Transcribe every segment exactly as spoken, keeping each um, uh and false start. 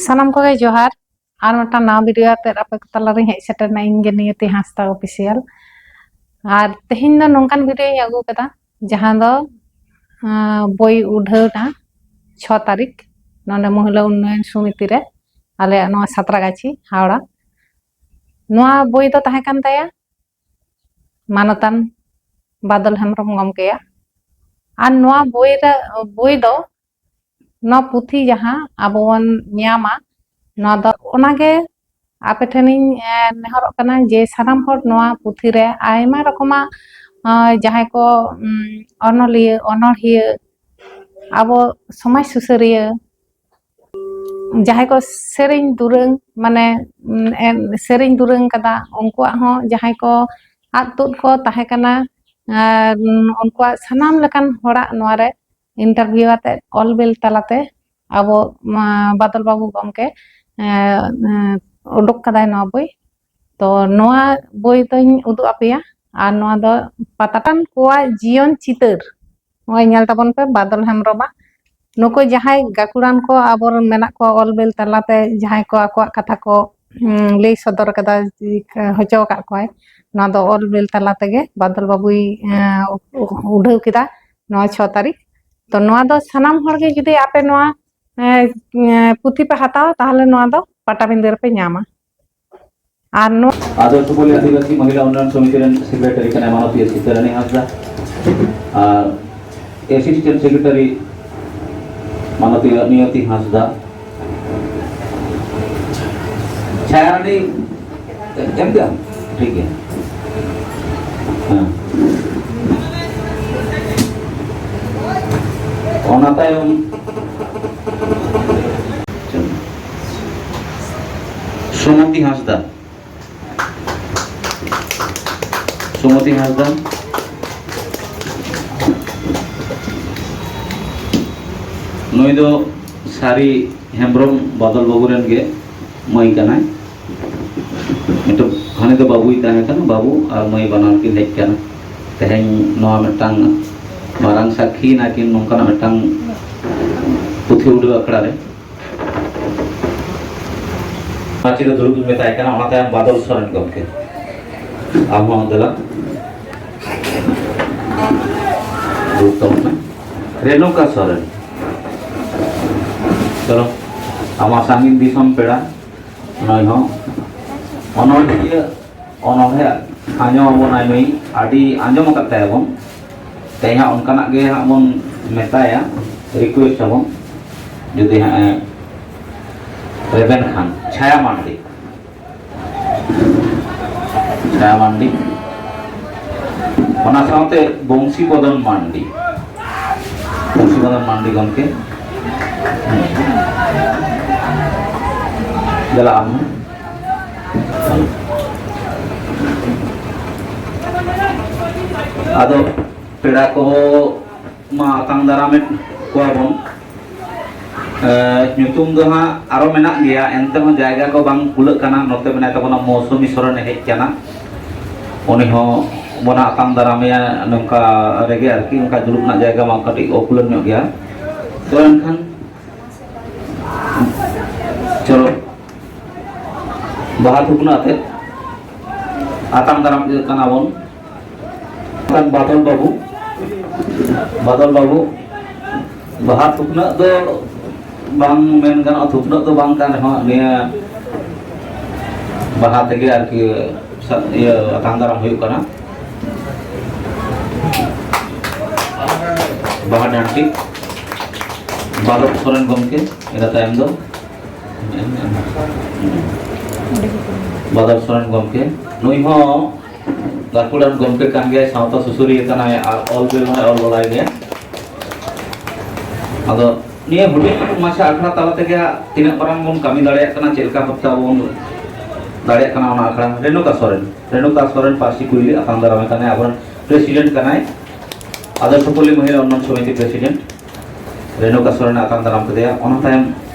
ᱥᱟᱱᱟᱢ ᱠᱚᱜᱮ ᱡᱚᱦᱟᱨ᱾ ᱟᱨ ᱢᱤᱫᱴᱟᱝ ᱱᱟᱣᱟ ᱵᱷᱤᱰᱤᱭᱳ ᱟᱛᱮᱫ ᱟᱯᱮ ᱠᱚ ᱛᱟᱞᱟᱨᱤᱧ ᱦᱮᱡ ᱥᱮᱴᱮᱨ ᱮᱱᱟ, ᱤᱧ ᱜᱮ ᱱᱤᱭᱚᱛᱤ ᱦᱟᱸᱥᱫᱟ ᱚᱯᱷᱤᱥᱤᱭᱟᱞ᱾ ᱟᱨ ᱛᱮᱦᱮᱧ ᱫᱚ ᱱᱚᱝᱠᱟᱱ ᱵᱷᱤᱰᱤᱭᱳᱧ ᱟᱹᱜᱩ ᱠᱟᱫᱟ, ᱡᱟᱦᱟᱸ ᱫᱚ ᱟᱸ, ᱵᱳᱭ ᱩᱰᱷᱟᱹᱣ ᱮᱱᱟ ᱪᱷᱚ ᱛᱟᱹᱨᱤᱠᱷ ᱱᱚᱰᱮ ᱢᱚᱦᱤᱞᱟ ᱩᱱᱱᱚᱭᱚᱱ ᱥᱚᱢᱤᱛᱤ ᱨᱮ, ᱟᱞᱮᱭᱟᱜ ᱱᱚᱣᱟ ᱥᱟᱛᱨᱟᱜᱟᱪᱷᱤ ᱦᱟᱣᱲᱟ᱾ ᱱᱚᱣᱟ ᱵᱳᱭ ᱫᱚ ᱛᱟᱦᱮᱸ ᱠᱟᱱ ᱛᱟᱭᱟ ᱢᱟᱱᱚᱛᱟᱱ ᱵᱟᱫᱚᱞ ᱦᱮᱢᱵᱨᱚᱢ ᱜᱚᱢᱠᱮᱭᱟᱜ᱾ ᱟᱨ ᱱᱚᱣᱟ ᱵᱳᱭ ᱨᱮ, ᱵᱳᱭ ᱫᱚ, ᱱᱚᱣᱟ ᱯᱩᱛᱷᱤ ᱡᱟᱦᱟᱸ ᱟᱵᱚ ᱵᱚᱱ ᱧᱟᱢᱟ, ᱱᱚᱣᱟ ᱫᱚ ᱚᱱᱟᱜᱮ ᱟᱯᱮ ᱴᱷᱮᱱᱤᱧ, ᱮ, ᱱᱮᱦᱚᱨᱚᱜ ᱠᱟᱱᱟ ᱡᱮ ᱥᱟᱱᱟᱢ ᱦᱚᱲ ᱱᱚᱣᱟ ᱯᱩᱛᱷᱤ ᱨᱮ ᱟᱭᱢᱟ ᱨᱚᱠᱚᱢᱟᱜ, ᱮ, ᱡᱟᱦᱟᱸᱭ ᱠᱚ, ᱩᱢ, ᱚᱱᱚᱞᱤᱭᱟᱹ, ᱚᱱᱚᱬᱦᱤᱭᱟᱹ, ᱟᱵᱚ ᱥᱚᱢᱟᱡᱽ ᱥᱩᱥᱟᱹᱨᱤᱭᱟᱹ, ᱡᱟᱦᱟᱸᱭ ᱠᱚ ᱥᱮᱨᱮᱧ ᱫᱩᱨᱟᱹᱝ, ᱢᱟᱱᱮ, ᱩᱢ, ᱮ, ᱥᱮᱨᱮᱧ ᱫᱩᱨᱟᱹᱝ ᱠᱟᱫᱟ, ᱩᱱᱠᱩᱣᱟᱜ ᱦᱚᱸ ᱡᱟᱦᱟᱸᱭ ᱠᱚ ᱟᱫ ᱛᱩᱫ ᱠᱚ ᱛᱟᱦᱮᱸ ᱠᱟᱱᱟ, ᱟᱨ, ᱩᱢ, ᱩᱱᱠᱩᱣᱟᱜ ᱥᱟᱱᱟᱢ ᱞᱮᱠᱟᱱ ᱦᱚᱲᱟᱜ ᱱᱚᱣᱟ ᱨᱮ ᱤᱱᱴᱟᱨᱵᱷᱤᱭᱩ ᱟᱛᱮ ᱚᱞ ᱵᱤᱞ ᱛᱟᱞᱟᱛᱮ ᱟᱵᱚ, ᱢᱟ, ᱵᱟᱫᱚᱞ ᱵᱟᱹᱵᱩ ᱜᱚᱢᱠᱮ, ᱮ, ᱮ, ᱩᱰᱩᱠ ᱠᱟᱫᱟᱭ ᱱᱚᱣᱟ ᱵᱳᱭ᱾ ᱛᱚ ᱱᱚᱣᱟ ᱵᱳᱭ ᱫᱚᱧ ᱩᱫᱩᱜ ᱟᱯᱮᱭᱟ, ᱟᱨ ᱱᱚᱣᱟ ᱫᱚ ᱯᱟᱛᱟᱴᱟᱱ ᱠᱚᱣᱟᱜ ᱡᱤᱭᱚᱱ ᱪᱤᱛᱟᱹᱨ᱾ ᱱᱚᱜᱼᱚᱭ ᱧᱮᱞ ᱛᱟᱵᱚᱱ ᱯᱮ ᱵᱟᱫᱚᱞ ᱦᱮᱢᱵᱨᱚᱢᱟᱜ᱾ ᱱᱩᱠᱩ ᱡᱟᱦᱟᱸᱭ ᱜᱟᱹᱠᱷᱩᱲᱟᱱ ᱠᱚ ᱟᱵᱚᱨᱮᱱ ᱢᱮᱱᱟᱜ ᱠᱚᱣᱟ, ᱚᱞ ᱵᱤᱞ ᱛᱟᱞᱟᱛᱮ ᱡᱟᱦᱟᱸᱭ ᱠᱚ ᱟᱠᱚᱣᱟᱜ ᱠᱟᱛᱷᱟ ᱠᱚ, ᱩᱸ, ᱞᱟᱹᱭ ᱥᱚᱫᱚᱨ ᱠᱟᱫᱟ, ᱦᱚᱪᱚ ᱟᱠᱟᱫ ᱠᱚᱣᱟᱭ, ᱱᱚᱣᱟ ᱫᱚ ᱚᱞ ᱵᱤᱞ ᱛᱟᱞᱟ ᱛᱮᱜᱮ ᱵᱟᱫᱚᱞ ᱵᱟᱹᱵᱩᱭ, ᱮᱸ, ᱩᱰᱷᱟᱹᱣ ᱠᱮᱫᱟ ᱱᱚᱣᱟ ᱪᱷᱚ ᱛᱟᱹᱨᱤᱠᱷ᱾ ᱛᱚ ᱱᱚᱣᱟ ᱫᱚ ᱥᱟᱱᱟᱢ ᱦᱚᱲ ᱜᱮ ᱡᱩᱫᱤ ᱟᱯᱮ ᱱᱚᱣᱟ, ᱮᱸ, ᱮᱸ, ᱯᱩᱛᱷᱤ ᱯᱮ ᱦᱟᱛᱟᱣᱟ, ᱛᱟᱦᱚᱞᱮ ᱱᱚᱣᱟ ᱫᱚ ᱯᱟᱴᱟᱵᱤᱸᱫᱟᱹ ᱨᱮᱯᱮ ᱧᱟᱢᱟ᱾ ᱟᱨ ᱱᱚᱣᱟ ᱟᱫᱚ ᱥᱩᱯᱚᱞᱤ ᱟᱹᱫᱤᱵᱟᱹᱥᱤ ᱢᱚᱦᱤᱞᱟ ᱩᱱᱱᱚᱭᱚᱱ ᱥᱚᱢᱤᱛᱤ ᱨᱮᱱ ᱥᱮᱠᱨᱮᱴᱟᱨᱤ ᱠᱟᱱᱟᱭ ᱢᱟᱱᱚᱛᱤᱭᱟᱹ ᱥᱤᱛᱟᱹᱨᱟᱱᱤ ᱦᱟᱸᱥᱫᱟ, ᱟᱨ ᱮᱥᱤᱥᱴᱮᱱᱴ ᱥᱮᱠᱨᱮᱴᱟᱨᱤ ᱢᱟᱱᱚᱛᱤᱭᱟᱹ ᱱᱤᱭᱚᱛᱤ ᱦᱟᱸᱥᱫᱟ᱾ ᱪᱷᱟᱭᱟᱨᱟᱱᱤ ᱮᱢ ᱠᱮᱫᱟᱢ? ᱴᱷᱤᱠ ᱜᱮᱭᱟ᱾ ᱦᱮᱸ᱾ ᱚᱱᱟ ᱛᱟᱭᱚᱢ ᱥᱩᱢᱚᱛᱤ ᱦᱟᱸᱥᱫᱟ᱾ ᱥᱩᱢᱚᱛᱤ ᱦᱟᱸᱥᱫᱟ᱾ ᱱᱩᱭ ᱫᱚ ᱥᱟᱹᱨᱤ ᱦᱮᱢᱵᱨᱚᱢ ᱵᱟᱫᱚᱞ ᱵᱟᱹᱵᱩ ᱨᱮᱱ ᱜᱮ ᱢᱟᱹᱭ ᱠᱟᱱᱟᱭ᱾ ᱱᱤᱛᱚᱜ ᱦᱟᱱᱮ ᱫᱚ ᱵᱟᱹᱵᱩᱭ ᱛᱟᱦᱮᱸ ᱠᱟᱱᱟ, ᱵᱟᱹᱵᱩ ᱟᱨ ᱢᱟᱹᱭ ᱵᱟᱱᱟᱨ ᱠᱤᱱ ᱦᱮᱡ ᱠᱟᱱᱟ᱾ ᱛᱮᱦᱮᱧ ᱱᱚᱣᱟ ᱢᱤᱫᱴᱟᱝ ᱢᱟᱨᱟᱝ ᱥᱟᱹᱠᱷᱤ ᱱᱟᱹᱠᱤᱱ ᱱᱚᱝᱠᱟᱱᱟᱜ ᱢᱤᱫᱴᱟᱝ ᱯᱩᱛᱷᱤ ᱩᱰᱷᱟᱹᱣ ᱟᱠᱷᱲᱟ ᱨᱮ᱾ ᱯᱟᱪᱮ ᱫᱚ ᱫᱩᱲᱩᱵ ᱤᱧ ᱢᱮᱛᱟᱭ ᱠᱟᱱᱟ, ᱚᱱᱟ ᱛᱟᱭᱚᱢ ᱵᱟᱫᱚᱞ ᱥᱚᱨᱮᱱ ᱜᱚᱢᱠᱮ᱾ ᱟᱢ ᱦᱚᱸ ᱫᱮᱞᱟ᱾ ᱫᱩᱲᱩᱵ ᱛᱟᱵᱚᱱ ᱢᱮ᱾ ᱨᱮᱱᱩᱠᱟ ᱥᱚᱨᱮᱱ᱾ ᱪᱚᱞᱚ, ᱟᱢᱟᱜ ᱥᱟᱺᱜᱤᱧ ᱫᱤᱥᱚᱢ ᱯᱮᱲᱟ, ᱱᱩᱭ ᱦᱚᱸ ᱚᱱᱚᱞᱤᱭᱟᱹ, ᱚᱱᱚᱬᱦᱮ ᱟᱸᱡᱚᱢ ᱟᱵᱚᱱᱟᱭ ᱱᱩᱭ, ᱟᱹᱰᱤ ᱟᱸᱡᱚᱢ ᱟᱠᱟᱫ ᱛᱟᱭᱟ ᱵᱚᱱ᱾ ᱛᱮᱦᱮᱧ ᱦᱟᱸᱜ ᱚᱱᱠᱟᱱᱟᱜ ᱜᱮ ᱦᱟᱸᱜ ᱵᱚᱱ ᱢᱮᱛᱟᱭᱟ, request ᱟᱵᱚᱱ, ᱡᱩᱫᱤ ᱦᱟᱸᱜ ᱮ ᱨᱮᱵᱮᱱ ᱠᱷᱟᱱ᱾ ᱪᱷᱟᱭᱟ ᱢᱟᱱᱰᱤ᱾ ᱪᱷᱟᱭᱟ ᱢᱟᱱᱰᱤ, ᱚᱱᱟ ᱥᱟᱶᱛᱮ ᱵᱚᱝᱥᱤ ᱵᱚᱫᱚᱱ ᱢᱟᱱᱰᱤ᱾ ᱵᱚᱝᱥᱤ ᱵᱚᱫᱚᱱ ᱢᱟᱱᱰᱤ ᱜᱚᱢᱠᱮ, ᱫᱮᱞᱟ ᱟᱢ᱾ ᱟᱫᱚ ᱯᱮᱲᱟ ᱠᱚ ᱢᱟ ᱟᱛᱟᱝ ᱫᱟᱨᱟᱢᱮᱫ ᱠᱚᱣᱟ ᱵᱚᱱ᱾ ᱮ, ᱧᱩᱛᱩᱢ ᱫᱚ ᱦᱟᱸᱜ ᱟᱨᱚ ᱢᱮᱱᱟᱜ ᱜᱮᱭᱟ, ᱮᱱᱛᱮ ᱦᱚᱸ ᱡᱟᱭᱜᱟ ᱠᱚ ᱵᱟᱝ ᱠᱩᱞᱟᱹᱜ ᱠᱟᱱᱟ᱾ ᱱᱚᱛᱮ ᱢᱮᱱᱟᱭ ᱛᱟᱵᱚᱱᱟ ᱢᱳᱣᱥᱩᱢᱤ ᱥᱚᱨᱮᱱᱮ ᱦᱮᱡ ᱠᱟᱱᱟ, ᱩᱱᱤ ᱦᱚᱸ ᱵᱚᱱ ᱟᱛᱟᱝ ᱫᱟᱨᱟᱢᱮᱭᱟ ᱱᱚᱝᱠᱟ ᱨᱮᱜᱮ ᱟᱨᱠᱤ, ᱚᱱᱠᱟ ᱫᱩᱲᱩᱵ ᱨᱮᱱᱟᱜ ᱡᱟᱭᱜᱟ ᱢᱟ ᱠᱟᱹᱴᱤᱡ ᱚᱠᱩᱞᱟᱹᱱ ᱧᱚᱜ ᱜᱮᱭᱟ᱾ ᱛᱚ ᱮᱱᱠᱷᱟᱱ ᱪᱚᱞᱚ, ᱵᱟᱦᱟ ᱛᱷᱩᱯᱱᱟᱹ ᱟᱛᱮᱫ ᱟᱛᱟᱝ ᱫᱟᱨᱟᱢ ᱤᱫᱤ ᱠᱟᱱᱟ ᱵᱚᱱ᱾ ᱠᱷᱟᱱ ᱵᱟᱫᱚᱞ ᱵᱟᱹᱵᱩ, ᱵᱟᱫᱚᱞ ᱵᱟᱹᱵᱩ, ᱵᱟᱦᱟ ᱛᱷᱩᱯᱱᱟᱹᱜ ᱫᱚ ᱵᱟᱝ ᱢᱮᱱ ᱜᱟᱱᱚᱜᱼᱟ, ᱛᱷᱩᱯᱱᱟᱹᱜ ᱫᱚ ᱵᱟᱝ ᱠᱟᱱ ᱨᱮᱦᱚᱸ, ᱱᱤᱭᱟᱹ ᱵᱟᱦᱟ ᱛᱮᱜᱮ ᱟᱨᱠᱤ ᱥᱟ-, ᱤᱭᱟᱹ, ᱟᱛᱟᱝ ᱫᱟᱨᱟᱢ ᱦᱩᱭᱩᱜ ᱠᱟᱱᱟ᱾ ᱵᱟᱦᱟ ᱰᱟᱱᱴᱤ ᱵᱟᱫᱚᱞ ᱥᱚᱨᱮᱱ ᱜᱚᱢᱠᱮ, ᱤᱱᱟᱹ ᱛᱟᱭᱚᱢ ᱫᱚ ᱵᱟᱫᱚᱞ ᱥᱚᱨᱮᱱ ᱜᱚᱢᱠᱮ, ᱱᱩᱭ ᱦᱚᱸ ᱜᱟᱹᱠᱷᱩᱲᱟᱱ ᱜᱚᱢᱠᱮ ᱠᱟᱱ ᱜᱮᱭᱟᱭ, ᱥᱟᱶᱛᱟ ᱥᱩᱥᱟᱹᱨᱤᱭᱟᱹ ᱠᱟᱱᱟᱭ ᱟᱨ ᱚᱞ ᱵᱮᱞ ᱦᱚᱸᱭ ᱚᱞ ᱵᱟᱲᱟᱭ ᱜᱮᱭᱟ᱾ ᱟᱫᱚ ᱱᱤᱭᱟᱹ ᱦᱩᱰᱤᱧ ᱢᱟᱪᱷᱟ ᱟᱠᱷᱲᱟ ᱛᱟᱞᱟ ᱛᱮᱜᱮ ᱦᱟᱸᱜ ᱛᱤᱱᱟᱹᱜ ᱢᱟᱨᱟᱝ ᱵᱚᱱ ᱠᱟᱹᱢᱤ ᱫᱟᱲᱮᱭᱟᱜ ᱠᱟᱱᱟ, ᱪᱮᱫ ᱞᱮᱠᱟ ᱵᱷᱟᱵᱛᱮ ᱟᱵᱚ ᱵᱚᱱ ᱫᱟᱲᱮᱭᱟᱜ ᱠᱟᱱᱟ ᱚᱱᱟ ᱟᱠᱷᱲᱟ᱾ ᱨᱮᱱᱩᱠᱟ ᱥᱚᱨᱮᱱ, ᱨᱮᱱᱩᱠᱟ ᱥᱚᱨᱮᱱ ᱯᱟᱹᱨᱥᱤ ᱠᱩᱭᱞᱤ ᱟᱛᱟᱝ ᱫᱟᱨᱟᱢᱮ ᱠᱟᱱᱟᱭ, ᱟᱵᱚᱨᱮᱱ ᱯᱨᱮᱥᱤᱰᱮᱱᱴ ᱠᱟᱱᱟᱭ, ᱟᱫᱚᱨᱥᱚᱯᱚᱞᱞᱤ ᱢᱚᱦᱤᱞᱟ ᱩᱱᱱᱚᱭᱚᱱ ᱥᱚᱢᱤᱛᱤ ᱯᱨᱮᱥᱤᱰᱮᱱᱴ᱾ ᱨᱮᱱᱩᱠᱟ ᱥᱚᱨᱮᱱ ᱟᱛᱟᱝ ᱫᱟᱨᱟᱢ ᱠᱮᱫᱮᱭᱟ᱾ ᱚᱱᱟ ᱛᱟᱭᱚᱢ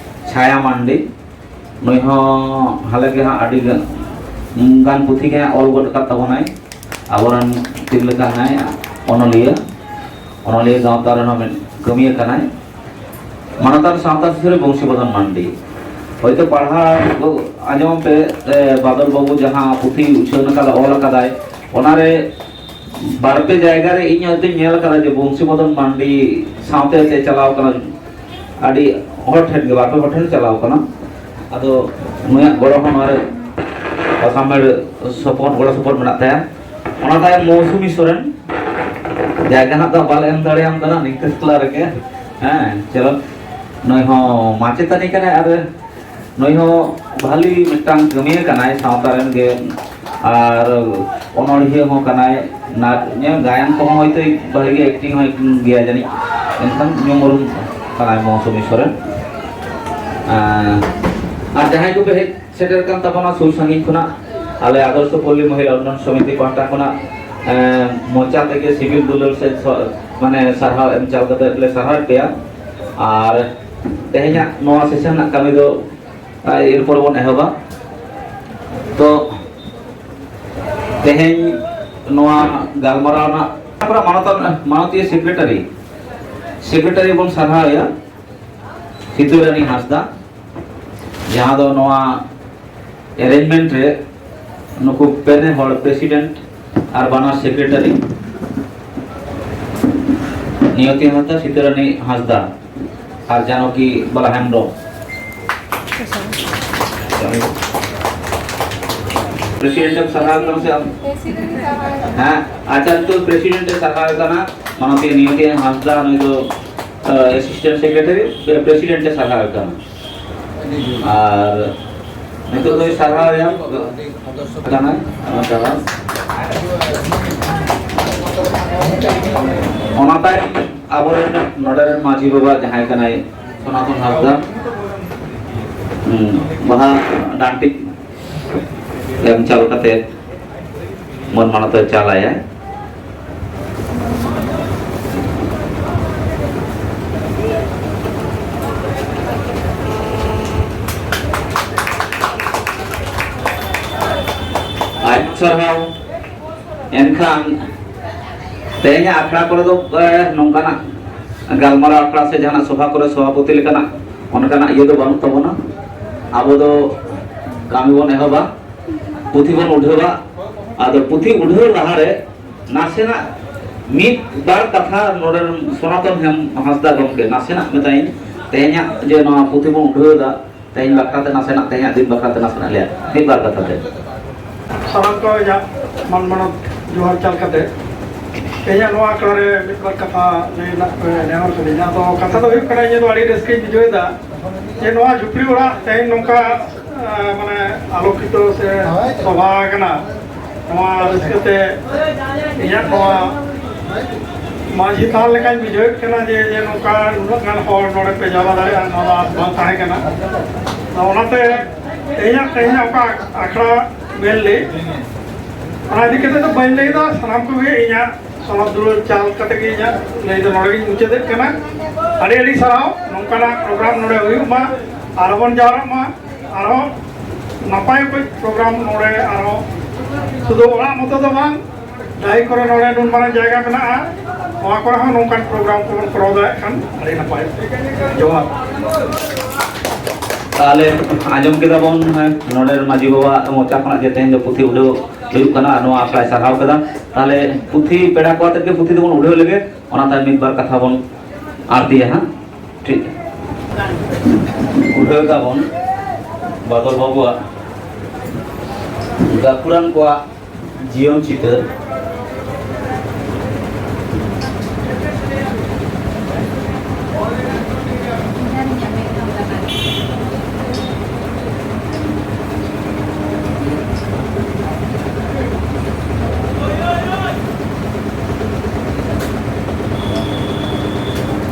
ᱪᱷᱟᱭᱟ ᱢᱟᱱᱰᱤ, ᱱᱩᱭ ᱦᱚᱸ ᱦᱟᱞᱮ ᱜᱮ ᱦᱟᱸᱜ ᱟᱹᱰᱤ ᱜᱟᱱ, ᱜᱟᱱ ᱯᱩᱛᱷᱤ ᱜᱮ ᱦᱟᱸᱜ ᱚᱞ ᱜᱚᱫ ᱟᱠᱟᱫ ᱛᱟᱵᱚᱱᱟᱭ᱾ ᱟᱵᱚᱨᱮᱱ ᱛᱤᱨᱞᱟᱹ ᱠᱟᱱᱟᱭ, ᱚᱱᱚᱞᱤᱭᱟᱹ, ᱚᱱᱚᱞᱤᱭᱟᱹ ᱜᱟᱶᱛᱟ ᱨᱮᱱ ᱦᱚᱸ ᱢᱤᱫ ᱠᱟᱹᱢᱤᱭᱟᱹ ᱠᱟᱱᱟᱭ᱾ ᱢᱟᱱᱚᱛᱟᱱ ᱥᱟᱶᱛᱟ ᱥᱩᱥᱟᱹᱨᱤᱭᱟᱹ ᱵᱚᱝᱥᱤ ᱵᱚᱫᱚᱱ ᱢᱟᱱᱰᱤ, ᱦᱚᱭᱛᱳ ᱯᱟᱲᱦᱟᱣ ᱟᱸᱡᱚᱢ ᱯᱮ, ᱮ, ᱵᱟᱫᱚᱞ ᱵᱟᱹᱵᱩ ᱡᱟᱦᱟᱸ ᱯᱩᱛᱷᱤ ᱩᱪᱷᱟᱹᱱ ᱟᱠᱟᱫᱟ, ᱚᱞ ᱟᱠᱟᱫᱟᱭ, ᱚᱱᱟᱨᱮ ᱵᱟᱨᱯᱮ ᱡᱟᱭᱜᱟ ᱨᱮ ᱤᱧ ᱦᱚᱭᱛᱳᱧ ᱧᱮᱞ ᱟᱠᱟᱫᱟ ᱡᱮ ᱵᱚᱝᱥᱤ ᱢᱚᱫᱚᱱ ᱢᱟᱱᱰᱤ ᱥᱟᱶᱛᱮ ᱛᱮ ᱪᱟᱞᱟᱣ ᱠᱟᱱᱟ, ᱟᱹᱰᱤ ᱦᱚᱲ ᱴᱷᱮᱱ ᱜᱮ, ᱵᱟᱨᱯᱮ ᱦᱚᱲ ᱴᱷᱮᱱ ᱪᱟᱞᱟᱣ ᱠᱟᱱᱟ᱾ ᱟᱫᱚ ᱱᱩᱭᱟᱜ ᱜᱚᱲᱚ ᱦᱚᱸ ᱱᱚᱣᱟ ᱨᱮ ᱥᱟᱢᱮᱲ ᱥᱚᱯᱚᱦᱚᱫ, ᱜᱚᱲᱚ ᱥᱚᱯᱚᱦᱚᱫ ᱢᱮᱱᱟᱜ ᱛᱟᱭᱟ᱾ ᱚᱱᱟ ᱛᱟᱭᱚᱢ ᱢᱳᱣᱥᱩᱢᱤ ᱥᱚᱨᱮᱱ, ᱡᱟᱭᱜᱟ ᱦᱟᱸᱜ ᱫᱚ ᱵᱟᱞᱮ ᱮᱢ ᱫᱟᱲᱮᱭᱟᱢ ᱠᱟᱱᱟ ᱱᱤᱝᱠᱟᱹ ᱮᱠᱞᱟ ᱨᱮᱜᱮ᱾ ᱦᱮᱸ, ᱪᱚᱞᱚ, ᱱᱩᱭ ᱦᱚᱸ ᱢᱟᱪᱮᱛᱟᱹᱱᱤ ᱠᱟᱱᱟᱭ ᱟᱨ ᱱᱩᱭ ᱦᱚᱸ ᱵᱷᱟᱞᱤ ᱢᱤᱫᱴᱟᱝ ᱠᱟᱹᱢᱤᱭᱟᱹ ᱠᱟᱱᱟᱭ, ᱥᱟᱶᱛᱟ ᱨᱮᱱ ᱜᱮ, ᱟᱨ ᱚᱱᱚᱬᱦᱤᱭᱟᱹ ᱦᱚᱸ ᱠᱟᱱᱟᱭ᱾ ᱱᱟ-, ᱤᱭᱟᱹ, ᱜᱟᱭᱟᱱ ᱠᱚᱦᱚᱸ ᱦᱚᱭᱛᱳ ᱵᱷᱟᱜᱤ ᱜᱮ, ᱮᱠᱴᱤᱝ ᱦᱚᱸ ᱮᱠᱴᱤᱝ ᱜᱮᱭᱟ ᱡᱟᱹᱱᱤᱡ, ᱮᱱᱠᱷᱟᱱ ᱧᱩᱢ ᱩᱨᱩᱢ ᱠᱟᱱᱟᱭ ᱢᱳᱣᱥᱩᱢᱤ ᱥᱚᱨᱮᱱ᱾ ᱟᱨ, ᱟᱨ ᱡᱟᱦᱟᱸᱭ ᱠᱚᱯᱮ ᱦᱮᱡ ᱥᱮᱴᱮᱨ ᱠᱟᱱ ᱛᱟᱵᱚᱱᱟ ᱥᱩᱨ ᱥᱟᱺᱜᱤᱧ ᱠᱷᱚᱱᱟᱜ, ᱟᱞᱮ ᱟᱫᱚᱨᱥᱚ ᱯᱚᱞᱞᱤ ᱢᱚᱦᱤᱞᱟ ᱩᱱᱱᱚᱭᱚᱱ ᱥᱚᱢᱤᱛᱤ ᱯᱟᱦᱴᱟ ᱠᱷᱚᱱᱟᱜ, ᱮᱸ, ᱢᱚᱪᱟ ᱛᱮᱜᱮ ᱥᱤᱵᱤᱞ ᱫᱩᱞᱟᱹᱲ ᱥᱮ ᱥᱚ-, ᱢᱟᱱᱮ ᱥᱟᱨᱦᱟᱣ ᱮᱢ ᱪᱟᱞ ᱠᱟᱛᱮ ᱞᱮ ᱥᱟᱨᱦᱟᱣᱮᱫ ᱯᱮᱭᱟ᱾ ᱟᱨ ᱛᱮᱦᱮᱧᱟᱜ ᱱᱚᱣᱟ ᱥᱮᱥᱚᱱ ᱨᱮᱱᱟᱜ ᱠᱟᱹᱢᱤ ᱫᱚ, ᱟᱸ, ᱮᱨᱯᱚᱨ ᱵᱚᱱ ᱮᱦᱚᱵᱟ᱾ ᱛᱚ, ᱛᱮᱦᱮᱧ ᱱᱚᱣᱟ ᱜᱟᱞᱢᱟᱨᱟᱣ ᱨᱮᱱᱟᱜ ᱢᱟᱱᱚᱛᱟᱱ, ᱢᱟᱱᱚᱛᱤᱭᱟᱹ ᱥᱮᱠᱨᱮᱴᱟᱨᱤ, ᱥᱮᱠᱨᱮᱴᱟᱨᱤ ᱵᱚᱱ ᱥᱟᱨᱦᱟᱣᱮᱭᱟ ᱥᱤᱛᱟᱹ ᱨᱟᱱᱤ ᱦᱟᱸᱥᱫᱟ, ᱡᱟᱦᱟᱸ ᱫᱚ ᱱᱚᱣᱟ ᱮᱨᱮᱧᱡᱽᱢᱮᱱᱴ ᱨᱮ ᱱᱩᱠᱩ ᱯᱮᱱᱮ ᱦᱚᱲ ᱯᱨᱮᱥᱤᱰᱮᱱᱴ ᱟᱨ ᱵᱟᱱᱟᱨ ᱥᱮᱠᱨᱮᱴᱟᱨᱤ, ᱱᱤᱭᱚᱛᱤ ᱦᱟᱸᱥᱫᱟ, ᱥᱤᱛᱟᱹ ᱨᱟᱱᱤ ᱦᱟᱸᱥᱫᱟ ᱟᱨ ᱡᱟᱱᱚᱠᱤ ᱵᱟᱞᱟ ᱦᱮᱢᱵᱨᱚᱢ᱾ ᱯᱨᱮᱥᱤᱰᱮᱱᱴ ᱮᱢ ᱥᱟᱨᱦᱟᱣ ᱠᱟᱱᱟ ᱥᱮ ᱟᱢ? ᱦᱮᱸ, ᱟᱪᱪᱷᱟ, ᱱᱤᱛᱚᱜ ᱯᱨᱮᱥᱤᱰᱮᱱᱴ ᱮ ᱥᱟᱨᱦᱟᱣ ᱠᱟᱱᱟ, ᱢᱟᱱᱚᱛᱤᱭᱟᱹ ᱱᱤᱭᱚᱛᱤ ᱦᱟᱸᱥᱫᱟ, ᱱᱩᱭ ᱫᱚ, ᱟᱸ, ᱮᱥᱤᱥᱴᱮᱱᱴ ᱥᱮᱠᱨᱮᱴᱟᱨᱤ, ᱯᱨᱮᱥᱤᱰᱮᱱᱴ ᱮ ᱥᱟᱨᱦᱟᱣ ᱠᱟᱱᱟ᱾ ᱟᱨ ᱱᱤᱛᱚᱜ ᱫᱚᱭ ᱥᱟᱨᱦᱟᱣ ᱮᱭᱟ ᱠᱟᱱᱟ, ᱟᱭᱢᱟ ᱥᱟᱨᱦᱟᱣ᱾ ᱚᱱᱟ ᱛᱟᱭᱚᱢ ᱟᱵᱚᱨᱮᱱ ᱱᱚᱰᱮ ᱨᱮᱱ ᱢᱟᱹᱡᱷᱤ ᱵᱟᱵᱟ ᱡᱟᱦᱟᱸᱭ ᱠᱟᱱᱟᱭ ᱥᱚᱱᱟᱛᱚᱱ ᱦᱟᱸᱥᱫᱟ, ᱦᱩᱸ, ᱵᱟᱦᱟ ᱰᱟᱱᱴᱤᱡ ᱮᱢ ᱪᱟᱞ ᱠᱟᱛᱮ ᱢᱟᱹᱱ ᱢᱟᱱᱚᱛ ᱮ ᱪᱟᱞ ᱟᱭᱟ᱾ ᱟᱭᱢᱟ ᱥᱟᱨᱦᱟᱣ᱾ ᱮᱱᱠᱷᱟᱱ ᱛᱮᱦᱮᱧᱟᱜ ᱟᱠᱷᱲᱟ ᱠᱚᱨᱮ ᱫᱚ, ᱮ, ᱱᱚᱝᱠᱟᱱᱟᱜ ᱜᱟᱞᱢᱟᱨᱟᱣ ᱟᱠᱷᱲᱟ ᱥᱮ ᱡᱟᱦᱟᱱᱟᱜ ᱥᱚᱵᱷᱟ ᱠᱚᱨᱮ ᱥᱚᱵᱷᱟᱯᱚᱛᱤ ᱞᱮᱠᱟᱱᱟᱜ ᱚᱱᱠᱟᱱᱟᱜ ᱤᱭᱟᱹ ᱫᱚ ᱵᱟᱹᱱᱩᱜ ᱛᱟᱵᱚᱱᱟ᱾ ᱟᱵᱚ ᱫᱚ ᱠᱟᱹᱢᱤ ᱵᱚᱱ ᱮᱦᱚᱵᱟ, ᱯᱩᱛᱷᱤ ᱵᱚᱱ ᱩᱰᱷᱟᱹᱣᱟ᱾ ᱟᱫᱚ ᱯᱩᱛᱷᱤ ᱩᱰᱷᱟᱹᱣ ᱞᱟᱦᱟᱨᱮ ᱱᱟᱥᱮᱱᱟᱜ ᱢᱤᱫ ᱵᱟᱨ ᱠᱟᱛᱷᱟ ᱱᱚᱰᱮ ᱥᱚᱱᱟᱛᱚᱱ ᱦᱮᱢ ᱦᱟᱸᱥᱫᱟ ᱜᱚᱢᱠᱮ ᱱᱟᱥᱮᱱᱟᱜ ᱢᱮᱛᱟᱭᱤᱧ, ᱛᱮᱦᱮᱧᱟᱜ ᱡᱮ ᱱᱚᱣᱟ ᱯᱩᱛᱷᱤ ᱵᱚᱱ ᱩᱰᱷᱟᱹᱣ ᱮᱫᱟ, ᱛᱮᱦᱮᱧ ᱵᱟᱠᱷᱨᱟ ᱛᱮ ᱱᱟᱥᱮᱱᱟᱜ, ᱛᱮᱦᱮᱧᱟᱜ ᱫᱤᱱ ᱵᱟᱠᱷᱨᱟ ᱛᱮ ᱱᱟᱥᱮᱱᱟᱜ ᱞᱟᱹᱭᱟ, ᱢᱤᱫ ᱵᱟᱨ ᱠᱟᱛᱷᱟ ᱛᱮ᱾ ᱥᱟᱱᱟᱢ ᱠᱚ ᱤᱧᱟᱹᱜ ᱢᱟᱱ ᱢᱟᱱᱚᱛ ᱡᱚᱦᱟᱨ ᱪᱟᱞ ᱠᱟᱛᱮ, ᱛᱮᱦᱮᱧᱟᱜ ᱱᱚᱣᱟ ᱟᱠᱷᱲᱟ ᱨᱮ ᱢᱤᱫ ᱵᱟᱨ ᱠᱟᱛᱷᱟ ᱞᱟᱹᱭ ᱨᱮᱱᱟᱜ ᱯᱮ ᱱᱮᱦᱚᱨ ᱠᱟᱹᱫᱤᱧᱟ᱾ ᱟᱫᱚ ᱠᱟᱛᱷᱟ ᱫᱚ ᱦᱩᱭᱩᱜ ᱠᱟᱱᱟ, ᱤᱧ ᱫᱚ ᱟᱹᱰᱤ ᱨᱟᱹᱥᱠᱟᱹᱧ ᱵᱩᱡᱷᱟᱹᱣ ᱮᱫᱟ ᱡᱮ ᱱᱚᱣᱟ ᱡᱷᱩᱯᱲᱤ ᱚᱲᱟᱜ ᱛᱮᱦᱮᱧ ᱱᱚᱝᱠᱟ, ᱟᱸ, ᱢᱟᱱᱮ ᱟᱞᱳᱠᱤᱛᱚ ᱥᱮ ᱥᱚᱵᱷᱟ ᱟᱠᱟᱱᱟ᱾ ᱱᱚᱣᱟ ᱨᱟᱹᱥᱠᱟᱹ ᱛᱮ ᱤᱧᱟᱹᱜ ᱱᱚᱣᱟ ᱢᱟᱹᱡᱷᱤ ᱛᱷᱟᱱ ᱞᱮᱠᱟᱧ ᱵᱩᱡᱷᱟᱹᱣᱮᱫ ᱠᱟᱱᱟ ᱡᱮ, ᱡᱮ ᱱᱚᱝᱠᱟ ᱱᱩᱱᱟᱹᱜ ᱜᱟᱱ ᱦᱚᱲ ᱱᱚᱰᱮ ᱯᱮ ᱡᱟᱣᱨᱟ ᱫᱟᱲᱮᱭᱟᱜᱼᱟ, ᱱᱚᱣᱟ ᱫᱚ ᱟᱥ ᱵᱟᱝ ᱛᱟᱦᱮᱸ ᱠᱟᱱᱟ᱾ ᱟᱫᱚ ᱚᱱᱟᱛᱮ ᱛᱮᱦᱮᱧᱟᱜ, ᱛᱮᱦᱮᱧᱟᱜ ᱚᱠᱟ ᱟᱠᱷᱲᱟ ᱢᱮᱱ ᱞᱮᱫ, ᱚᱱᱟ ᱤᱫᱤ ᱠᱟᱛᱮ ᱫᱚ ᱵᱟᱹᱧ ᱞᱟᱹᱭᱫᱟ᱾ ᱥᱟᱱᱟᱢ ᱠᱚᱜᱮ ᱤᱧᱟᱹᱜ ᱥᱚᱱᱚᱛ ᱫᱩᱞᱟᱹᱲ ᱪᱟᱞ ᱠᱟᱛᱮ ᱜᱮ ᱤᱧᱟᱹᱜ ᱞᱟᱹᱭ ᱫᱚ ᱱᱚᱰᱮ ᱜᱤᱧ ᱢᱩᱪᱟᱹᱫᱮᱫ ᱠᱟᱱᱟ᱾ ᱟᱹᱰᱤ ᱟᱹᱰᱤ ᱥᱟᱨᱦᱟᱣ᱾ ᱱᱚᱝᱠᱟᱱᱟᱜ ᱯᱨᱳᱜᱨᱟᱢ ᱱᱚᱰᱮ ᱦᱩᱭᱩᱜ ᱢᱟ, ᱟᱨ ᱵᱚᱱ ᱡᱟᱣᱨᱟᱜ ᱢᱟ ᱟᱨᱦᱚᱸ ᱱᱟᱯᱟᱭ ᱚᱠᱚᱡ ᱯᱨᱳᱜᱨᱟᱢ ᱱᱚᱰᱮ᱾ ᱟᱨᱦᱚᱸ ᱥᱩᱫᱷᱩ ᱚᱲᱟᱜ ᱢᱚᱛᱚ ᱫᱚ ᱵᱟᱝ, ᱰᱟᱹᱦᱤ ᱠᱚᱨᱮ ᱱᱚᱰᱮ ᱱᱩᱱ ᱢᱟᱨᱟᱝ ᱡᱟᱭᱜᱟ ᱢᱮᱱᱟᱜᱼᱟ, ᱱᱚᱣᱟ ᱠᱚᱨᱮ ᱦᱚᱸ ᱱᱚᱝᱠᱟᱱ ᱯᱨᱳᱜᱨᱟᱢ ᱠᱚᱵᱚᱱ ᱠᱚᱨᱟᱣ ᱫᱟᱲᱮᱭᱟᱜ ᱠᱷᱟᱱ ᱟᱹᱰᱤ ᱱᱟᱯᱟᱭ᱾ ᱡᱚᱦᱟᱨ᱾ ᱛᱟᱦᱞᱮ ᱟᱸᱡᱚᱢ ᱠᱮᱫᱟ ᱵᱚᱱ, ᱦᱮᱸ, ᱱᱚᱰᱮ ᱢᱟᱹᱡᱷᱤ ᱵᱟᱵᱟᱣᱟᱜ ᱢᱚᱪᱟ ᱠᱷᱚᱱᱟᱜ ᱡᱮ ᱛᱮᱦᱮᱧ ᱫᱚ ᱯᱩᱛᱷᱤ ᱩᱰᱷᱟᱹᱣ ᱦᱩᱭᱩᱜ ᱠᱟᱱᱟ ᱟᱨ ᱱᱚᱣᱟ ᱟᱠᱷᱲᱟᱭ ᱥᱟᱨᱦᱟᱣ ᱠᱮᱫᱟ᱾ ᱛᱟᱦᱞᱮ ᱯᱩᱛᱷᱤ ᱯᱮᱲᱟ ᱠᱚ ᱟᱛᱮ ᱜᱮ ᱯᱩᱛᱷᱤ ᱫᱚᱵᱚᱱ ᱩᱰᱷᱟᱹᱣ ᱞᱮᱜᱮ, ᱚᱱᱟ ᱛᱟᱭᱚᱢ ᱢᱤᱫ ᱵᱟᱨ ᱠᱟᱛᱷᱟ ᱵᱚᱱ ᱟᱨᱛᱤᱭᱟ ᱦᱟᱸᱜ᱾ ᱴᱷᱤᱠ᱾ ᱩᱰᱷᱟᱹᱣ ᱫᱟᱵᱚᱱ ᱵᱟᱫᱚᱞ ᱵᱟᱹᱵᱩᱣᱟᱜ ᱜᱟᱹᱠᱷᱩᱲᱟᱱ ᱠᱚᱣᱟᱜ ᱡᱤᱭᱚᱱ ᱪᱤᱛᱟᱹᱨ᱾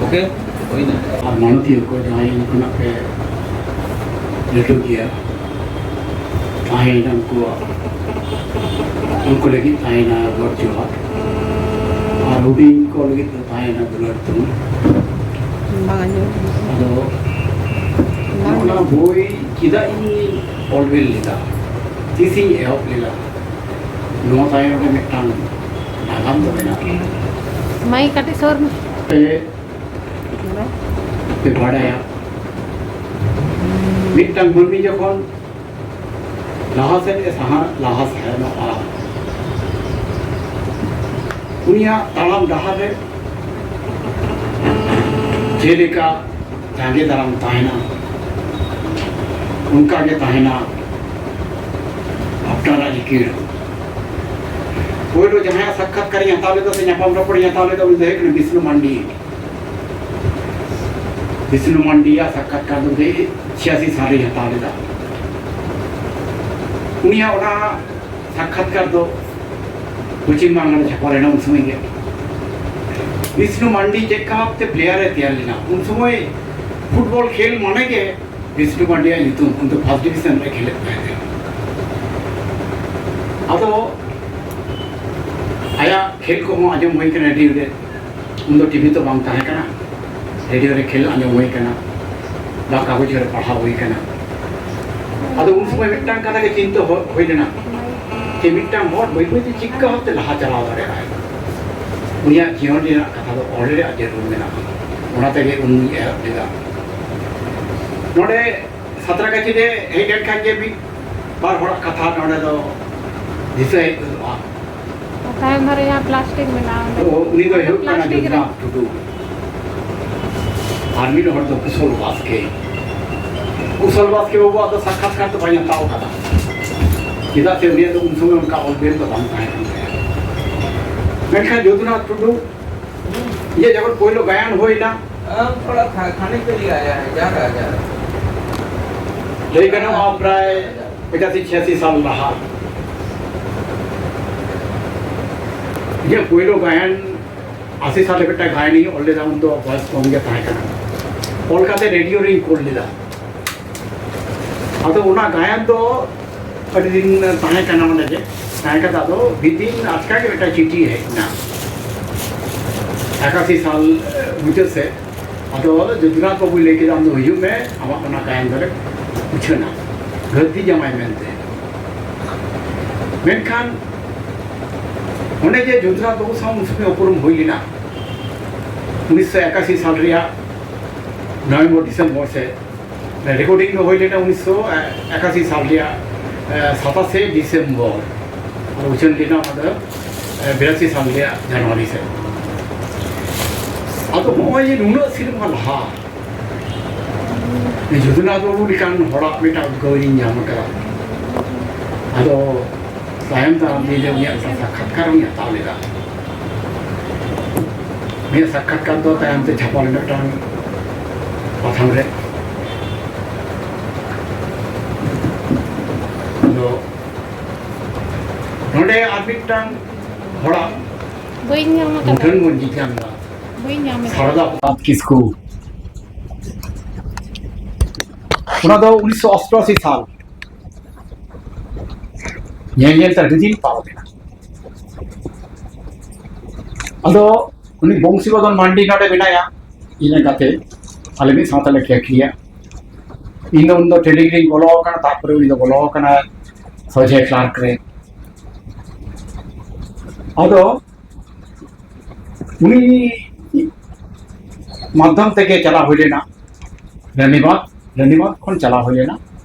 ᱳᱠᱮ, ᱦᱩᱭᱱᱟ᱾ ᱟᱨ ᱢᱟᱱᱚᱛᱤᱭᱟᱹ ᱠᱚ ᱡᱟᱦᱟᱸᱭ ᱤᱧ ᱠᱷᱚᱱᱟᱜ ᱯᱮ ᱞᱟᱹᱴᱩ ᱜᱮᱭᱟ, ᱛᱟᱦᱮᱸᱭᱮᱱᱟ ᱩᱱᱠᱩᱣᱟᱜ, ᱩᱱᱠᱩ ᱞᱟᱹᱜᱤᱫ ᱛᱟᱦᱮᱸᱭᱮᱱᱟ ᱜᱚᱰ ᱡᱚᱦᱟᱨ, ᱟᱨ ᱦᱩᱰᱤᱧ ᱠᱚ ᱞᱟᱹᱜᱤᱫ ᱫᱚ ᱛᱟᱦᱮᱸᱭᱮᱱᱟ ᱫᱩᱞᱟᱹᱲ ᱛᱩᱧ᱾ ᱵᱟᱝ ᱟᱸᱡᱚᱢ᱾ ᱟᱫᱚ ᱵᱟᱝ ᱚᱱᱟ ᱟᱸᱡᱚᱢ᱾ ᱵᱳᱭ ᱪᱮᱫᱟᱜ ᱤᱧ ᱚᱞ ᱵᱮᱞ ᱞᱮᱫᱟ, ᱛᱤᱥᱤᱧ ᱮᱦᱚᱵ ᱞᱮᱫᱟ, ᱱᱚᱣᱟ ᱛᱟᱭᱚᱢ ᱨᱮ ᱢᱤᱫᱴᱟᱝ ᱱᱟᱜᱟᱢ ᱫᱚ ᱢᱮᱱᱟᱜᱼᱟ᱾ ᱢᱟᱭᱤᱠ ᱠᱟᱹᱴᱤᱡ ᱥᱩᱨ ᱢᱮ᱾ ᱯᱮ ᱵᱟᱲᱟᱭᱟ, ᱢᱤᱫᱴᱟᱝ ᱢᱟᱹᱱᱢᱤ ᱡᱚᱠᱷᱚᱱ ᱞᱟᱦᱟ ᱥᱮᱫ ᱮ ᱥᱟᱦᱟ ᱞᱟᱦᱟ ᱥᱟᱭᱚᱱᱚᱜᱼᱟ, ᱩᱱᱤᱭᱟᱜ ᱛᱟᱲᱟᱢ ᱰᱟᱦᱟᱨ ᱨᱮ ᱡᱮᱞᱮᱠᱟ ᱡᱟᱸᱜᱮ ᱫᱟᱨᱟᱢ ᱛᱟᱦᱮᱱᱟ, ᱚᱱᱠᱟ ᱜᱮ ᱛᱟᱦᱮᱱᱟ ᱟᱯᱱᱟᱨᱟᱜ ᱨᱤᱠᱤᱲ᱾ ᱯᱳᱭᱞᱳ ᱡᱟᱦᱟᱸᱭᱟᱜ ᱥᱟᱠᱠᱷᱟᱛᱠᱟᱨᱤᱧ ᱦᱟᱛᱟᱣ ᱞᱮᱫᱟ ᱥᱮ ᱧᱟᱯᱟᱢ ᱨᱚᱯᱚᱲᱤᱧ ᱦᱟᱛᱟᱣ ᱞᱮᱫᱟ, ᱩᱱᱤ ᱫᱚ ᱦᱩᱭᱩᱜ ᱠᱟᱱᱟ ᱵᱤᱥᱱᱩ ᱢᱟᱱᱰᱤ᱾ ᱵᱤᱥᱱᱩ ᱢᱟᱱᱰᱤᱭᱟᱜ ᱥᱟᱠᱠᱷᱟᱛᱠᱟᱨ ᱫᱚ ᱩᱱᱤ ᱪᱷᱤᱭᱟᱥᱤ ᱥᱟᱞ ᱨᱮᱧ ᱦᱟᱛᱟᱣ ᱞᱮᱫᱟ᱾ ᱩᱱᱤᱭᱟᱜ ᱚᱱᱟ ᱥᱟᱠᱠᱷᱟᱛᱠᱟᱨ ᱫᱚ ᱯᱚᱪᱷᱤᱢ ᱵᱟᱝᱞᱟ ᱨᱮ ᱪᱷᱟᱯᱟ ᱞᱮᱱᱟ ᱩᱱ ᱥᱚᱢᱚᱭ ᱜᱮ᱾ ᱵᱤᱥᱱᱩ ᱢᱟᱱᱰᱤ ᱪᱮᱫ ᱞᱮᱠᱟ ᱵᱷᱟᱵᱛᱮ ᱯᱞᱮᱭᱟᱨ ᱮ ᱛᱮᱭᱟᱨ ᱞᱮᱱᱟ, ᱩᱱ ᱥᱚᱢᱚᱭ ᱯᱷᱩᱴᱵᱚᱞ ᱠᱷᱮᱞ ᱢᱟᱱᱮ ᱜᱮ ᱵᱤᱥᱱᱩ ᱢᱟᱱᱰᱤᱭᱟᱜ ᱧᱩᱛᱩᱢ, ᱩᱱ ᱫᱚ ᱯᱷᱟᱥᱴ ᱰᱤᱵᱤᱥᱚᱱ ᱨᱮ ᱠᱷᱮᱞᱮᱫ ᱛᱟᱦᱮᱸ ᱠᱟᱱᱟ᱾ ᱟᱫᱚ ᱟᱭᱟᱜ ᱠᱷᱮᱞ ᱠᱚᱦᱚᱸ ᱟᱸᱡᱚᱢ ᱦᱩᱭ ᱠᱟᱱᱟ ᱨᱮᱰᱤᱭᱳ ᱨᱮ, ᱩᱱ ᱫᱚ ᱴᱤᱵᱷᱤ ᱛᱚ ᱵᱟᱝ ᱛᱟᱦᱮᱸ ᱠᱟᱱᱟ, ᱨᱮᱰᱤᱭᱳ ᱨᱮ ᱠᱷᱮᱞ ᱟᱸᱡᱚᱢ ᱦᱩᱭ ᱠᱟᱱᱟ, ᱵᱟ ᱠᱟᱜᱚᱡᱽ ᱨᱮ ᱯᱟᱲᱦᱟᱣ ᱦᱩᱭ ᱠᱟᱱᱟ᱾ ᱟᱫᱚ ᱩᱱ ᱥᱚᱢᱚᱭ ᱢᱤᱫᱴᱟᱝ ᱠᱟᱛᱷᱟ ᱜᱮ ᱪᱤᱱᱛᱟᱹ ᱦᱚ-, ᱦᱩᱭ ᱞᱮᱱᱟ ᱡᱮ ᱢᱤᱫᱴᱟᱝ ᱦᱚᱲ ᱵᱟᱹᱭ ᱵᱟᱹᱭ ᱛᱮ ᱪᱤᱠᱟ ᱵᱷᱟᱵᱛᱮ ᱞᱟᱦᱟ ᱪᱟᱞᱟᱣ ᱫᱟᱲᱮᱭᱟᱜᱼᱟᱭ, ᱩᱱᱤᱭᱟᱜ ᱡᱤᱭᱚᱱ ᱨᱮᱱᱟᱜ ᱠᱟᱛᱷᱟ ᱫᱚ ᱚᱞ ᱨᱮᱭᱟᱜ ᱡᱟᱹᱨᱩᱲ ᱢᱮᱱᱟᱜᱼᱟ᱾ ᱚᱱᱟ ᱛᱮᱜᱮ ᱩᱱᱤᱧ ᱮᱦᱚᱵ ᱞᱮᱫᱟ᱾ ᱱᱚᱰᱮ ᱥᱟᱛᱨᱟᱜᱟᱪᱷᱤ ᱨᱮ ᱦᱮᱡ ᱞᱮᱱᱠᱷᱟᱱ ᱜᱮ ᱢᱤᱫ ᱵᱟᱨ ᱦᱚᱲᱟᱜ ᱠᱟᱛᱷᱟ ᱱᱚᱰᱮ ᱫᱚ ᱫᱤᱥᱟᱹ ᱦᱮᱡ ᱜᱚᱫᱚᱜᱼᱟ᱾ ᱛᱟᱭᱚᱢ ᱫᱷᱟᱨᱮ ᱡᱟᱦᱟᱸ ᱯᱞᱟᱥᱴᱤᱠ ᱢᱮᱱᱟᱜᱼᱟ, ᱚᱸᱰᱮ ᱛᱚ ᱩᱱᱤ ᱫᱚ ᱦᱩᱭᱩᱜ ᱠᱟᱱᱟ ᱯᱞᱟᱥᱴᱤᱠ ᱨᱮ᱾ ᱡᱚᱫᱩᱱᱟᱛᱷ ᱴᱩᱰᱩ᱾ ᱟᱨ ᱢᱤᱫ ᱦᱚᱲ ᱫᱚ ᱠᱩᱥᱚᱞ ᱵᱟᱥᱠᱮ᱾ ᱠᱩᱥᱚᱞ ᱵᱟᱥᱠᱮ ᱵᱟᱵᱩᱣᱟᱜ ᱫᱚ ᱥᱟᱠᱠᱷᱟᱛᱠᱟᱨ ᱫᱚ ᱵᱟᱹᱧ ᱦᱟᱛᱟᱣ ᱠᱟᱫᱟ, ᱪᱮᱫᱟᱜ ᱥᱮ ᱩᱱᱤᱭᱟᱜ ᱫᱚ ᱩᱱ ᱥᱚᱢᱚᱭ ᱚᱱᱠᱟ ᱚᱞ ᱵᱮᱞ ᱫᱚ ᱵᱟᱝ ᱛᱟᱦᱮᱸ ᱠᱟᱱ ᱛᱟᱭᱟ᱾ ᱢᱮᱱᱠᱷᱟᱱ ᱡᱚᱫᱩᱱᱟᱛᱷ ᱴᱩᱰᱩ ᱤᱧᱟᱹᱜ ᱡᱚᱠᱷᱚᱱ ᱯᱳᱭᱞᱳ ᱜᱟᱭᱟᱱ ᱦᱩᱭᱱᱟ, हम थोड़ा खा, खाने के लिए आया है, जा रहा है, जा रहा है। ᱞᱟᱹᱭ ᱜᱟᱱᱚᱜᱼᱟ ᱯᱨᱟᱭ ᱯᱚᱸᱪᱟᱥᱤ ᱪᱷᱤᱭᱟᱥᱤ ᱥᱟᱞ ᱞᱟᱦᱟ᱾ ᱤᱧᱟᱹᱜ ᱯᱳᱭᱞᱳ ᱜᱟᱭᱟᱱ ᱟᱥᱤ ᱥᱟᱞ ᱨᱮ ᱢᱤᱫᱴᱟᱝ ᱜᱟᱭᱟᱱᱤᱧ ᱚᱞ ᱞᱮᱫᱟ, ᱩᱱ ᱫᱚ ᱵᱚᱭᱮᱥ ᱠᱚᱢ ᱜᱮ ᱛᱟᱦᱮᱸ ᱠᱟᱱᱟ᱾ ᱚᱞ ᱠᱟᱛᱮ ᱨᱮᱰᱤᱭᱳ ᱨᱤᱧ ᱠᱳᱞ ᱞᱮᱫᱟ᱾ ᱟᱫᱚ ᱚᱱᱟ ᱜᱟᱭᱟᱱ ᱫᱚ ᱟᱹᱰᱤ ᱫᱤᱱ ᱛᱟᱦᱮᱸ ᱠᱟᱱᱟ ᱚᱸᱰᱮ ᱜᱮ, ᱛᱟᱦᱮᱸ ᱠᱟᱛᱮ ᱟᱫᱚ ᱢᱤᱫ ᱫᱤᱱ ᱟᱪᱠᱟ ᱜᱮ ᱢᱤᱫᱴᱟᱝ ᱪᱤᱴᱷᱤ ᱦᱮᱡ ᱮᱱᱟ᱾ ᱮᱠᱟᱥᱤ ᱥᱟᱞ ᱢᱩᱪᱟᱹᱫ ᱥᱮᱫ, ᱟᱫᱚ ᱡᱚᱫᱩᱱᱟᱛᱷ ᱵᱟᱵᱩᱭ ᱞᱟᱹᱭ ᱠᱮᱫᱟ, "ᱟᱢ ᱫᱚ ᱦᱤᱡᱩᱜ ᱢᱮ, ᱟᱢᱟᱜ ᱚᱱᱟ ᱜᱟᱭᱟᱱ ᱫᱚᱞᱮ ᱩᱪᱷᱟᱹᱱᱟ, ᱜᱟᱹᱨᱫᱤ ᱡᱟᱶᱟᱭ ᱢᱮᱱᱛᱮ᱾" ᱢᱮᱱᱠᱷᱟᱱ ᱚᱸᱰᱮ ᱡᱮ ᱡᱚᱫᱩᱱᱟᱛᱷ ᱵᱟᱵᱩ ᱥᱟᱶ ᱩᱱ ᱥᱚᱢᱚᱭ ᱩᱯᱨᱩᱢ ᱦᱩᱭ ᱞᱮᱱᱟ, ᱩᱱᱤᱥᱥᱚ ᱮᱠᱟᱥᱤ ᱥᱟᱞ ᱨᱮᱭᱟᱜ ᱱᱚᱵᱷᱮᱢᱵᱚᱨ ᱰᱤᱥᱮᱢᱵᱚᱨ ᱥᱮᱫ, ᱨᱮᱠᱚᱨᱰᱤᱝ ᱫᱚ ᱦᱩᱭ ᱞᱮᱱᱟ ᱩᱱᱤᱥᱥᱚ ᱮᱠᱟᱥᱤ ᱥᱟᱞ ᱨᱮᱭᱟᱜ ᱮ, ᱥᱟᱛᱟᱥᱮ ᱰᱤᱥᱮᱢᱵᱚᱨ᱾ ᱟᱨ ᱩᱪᱷᱟᱹᱱ ᱞᱮᱱᱟ ᱚᱱᱟ ᱫᱚ ᱮ, ᱵᱤᱨᱟᱥᱤ ᱥᱟᱞ ᱨᱮᱭᱟᱜ ᱡᱟᱱᱩᱣᱟᱨᱤ ᱥᱮᱫ᱾ ᱟᱫᱚ ᱱᱚᱜᱼᱚᱭ ᱡᱮ ᱱᱩᱱᱟᱹᱜ ᱥᱮᱨᱢᱟ ᱞᱟᱦᱟ ᱡᱚᱫᱩᱱᱟᱛᱷ ᱵᱟᱹᱵᱩ ᱞᱮᱠᱟᱱ ᱦᱚᱲᱟᱜ ᱢᱤᱫᱴᱟᱝ ᱩᱫᱽᱜᱟᱹᱣ ᱤᱧ ᱧᱟᱢ ᱟᱠᱟᱫᱟ᱾ ᱟᱫᱚ ᱛᱟᱭᱚᱢ ᱫᱟᱨᱟᱢ ᱫᱤᱱ ᱨᱮ ᱩᱱᱤᱭᱟᱜ ᱢᱤᱫᱴᱟᱝ ᱥᱟᱠᱠᱷᱟᱛᱠᱟᱨ ᱦᱚᱸᱧ ᱦᱟᱛᱟᱣ ᱞᱮᱫᱟ᱾ ᱩᱱᱤᱭᱟᱜ ᱥᱟᱠᱠᱷᱟᱛᱠᱟᱨ ᱫᱚ ᱛᱟᱭᱚᱢ ᱛᱮ ᱪᱷᱟᱯᱟ ᱞᱮᱱᱟ ᱢᱤᱫᱴᱟᱝ ᱯᱟᱛᱷᱟᱢ ᱨᱮ᱾ ᱟᱫᱚ ᱱᱚᱰᱮ ᱟᱨ ᱢᱤᱫᱴᱟᱝ ᱦᱚᱲᱟᱜ ᱵᱟᱹᱧ ᱧᱟᱢ ᱟᱠᱟᱫᱟ᱾ ᱢᱩᱴᱷᱟᱹᱱ ᱵᱚᱱ ᱧᱮᱞ ᱧᱟᱢ ᱮᱫᱟ᱾ ᱵᱟᱹᱧ ᱧᱟᱢ ᱮᱫᱟ᱾ ᱥᱟᱨᱚᱫᱟ ᱯᱨᱚᱥᱟᱫᱽ ᱠᱤᱥᱠᱩ᱾ ᱚᱱᱟ ᱫᱚ ᱩᱱᱤᱥᱥᱚ ᱚᱥᱴᱚᱟᱥᱤ ᱥᱟᱞ᱾ ᱧᱮᱞ ᱧᱮᱞ ᱛᱮ ᱟᱹᱰᱤ ᱫᱤᱱ ᱯᱟᱨᱚᱢ ᱮᱱᱟ᱾ ᱟᱫᱚ ᱩᱱᱤ ᱵᱚᱝᱥᱤᱵᱚᱫᱚᱱ ᱢᱟᱱᱰᱤ ᱱᱚᱰᱮ ᱢᱮᱱᱟᱭᱟ, ᱤᱧ ᱨᱮᱱ ᱜᱟᱛᱮ, ᱟᱞᱮ ᱢᱤᱫ ᱥᱟᱶᱛᱮ ᱞᱮ ᱠᱷᱮᱞ ᱠᱮᱭᱟ᱾ ᱤᱧ ᱫᱚ ᱩᱱ ᱫᱚ ᱴᱨᱮᱱᱤᱝ ᱨᱤᱧ ᱵᱚᱞᱚ ᱟᱠᱟᱱᱟ, ᱛᱟᱨᱯᱚᱨᱮ ᱩᱱᱤ ᱫᱚ ᱵᱚᱞᱚ ᱟᱠᱟᱱᱟᱭ ᱥᱚᱡᱷᱮ ᱠᱞᱟᱨᱠ ᱨᱮ᱾ ᱟᱫᱚ ᱩᱱᱤ ᱢᱟᱫᱽᱫᱷᱚᱢ ᱛᱮᱜᱮ ᱪᱟᱞᱟᱣ ᱦᱩᱭ ᱞᱮᱱᱟ ᱨᱟᱱᱤᱵᱟᱸᱫᱷ, ᱨᱟᱱᱤᱵᱟᱸᱫᱷ ᱠᱷᱚᱱ ᱪᱟᱞᱟᱣ ᱦᱩᱭ ᱞᱮᱱᱟ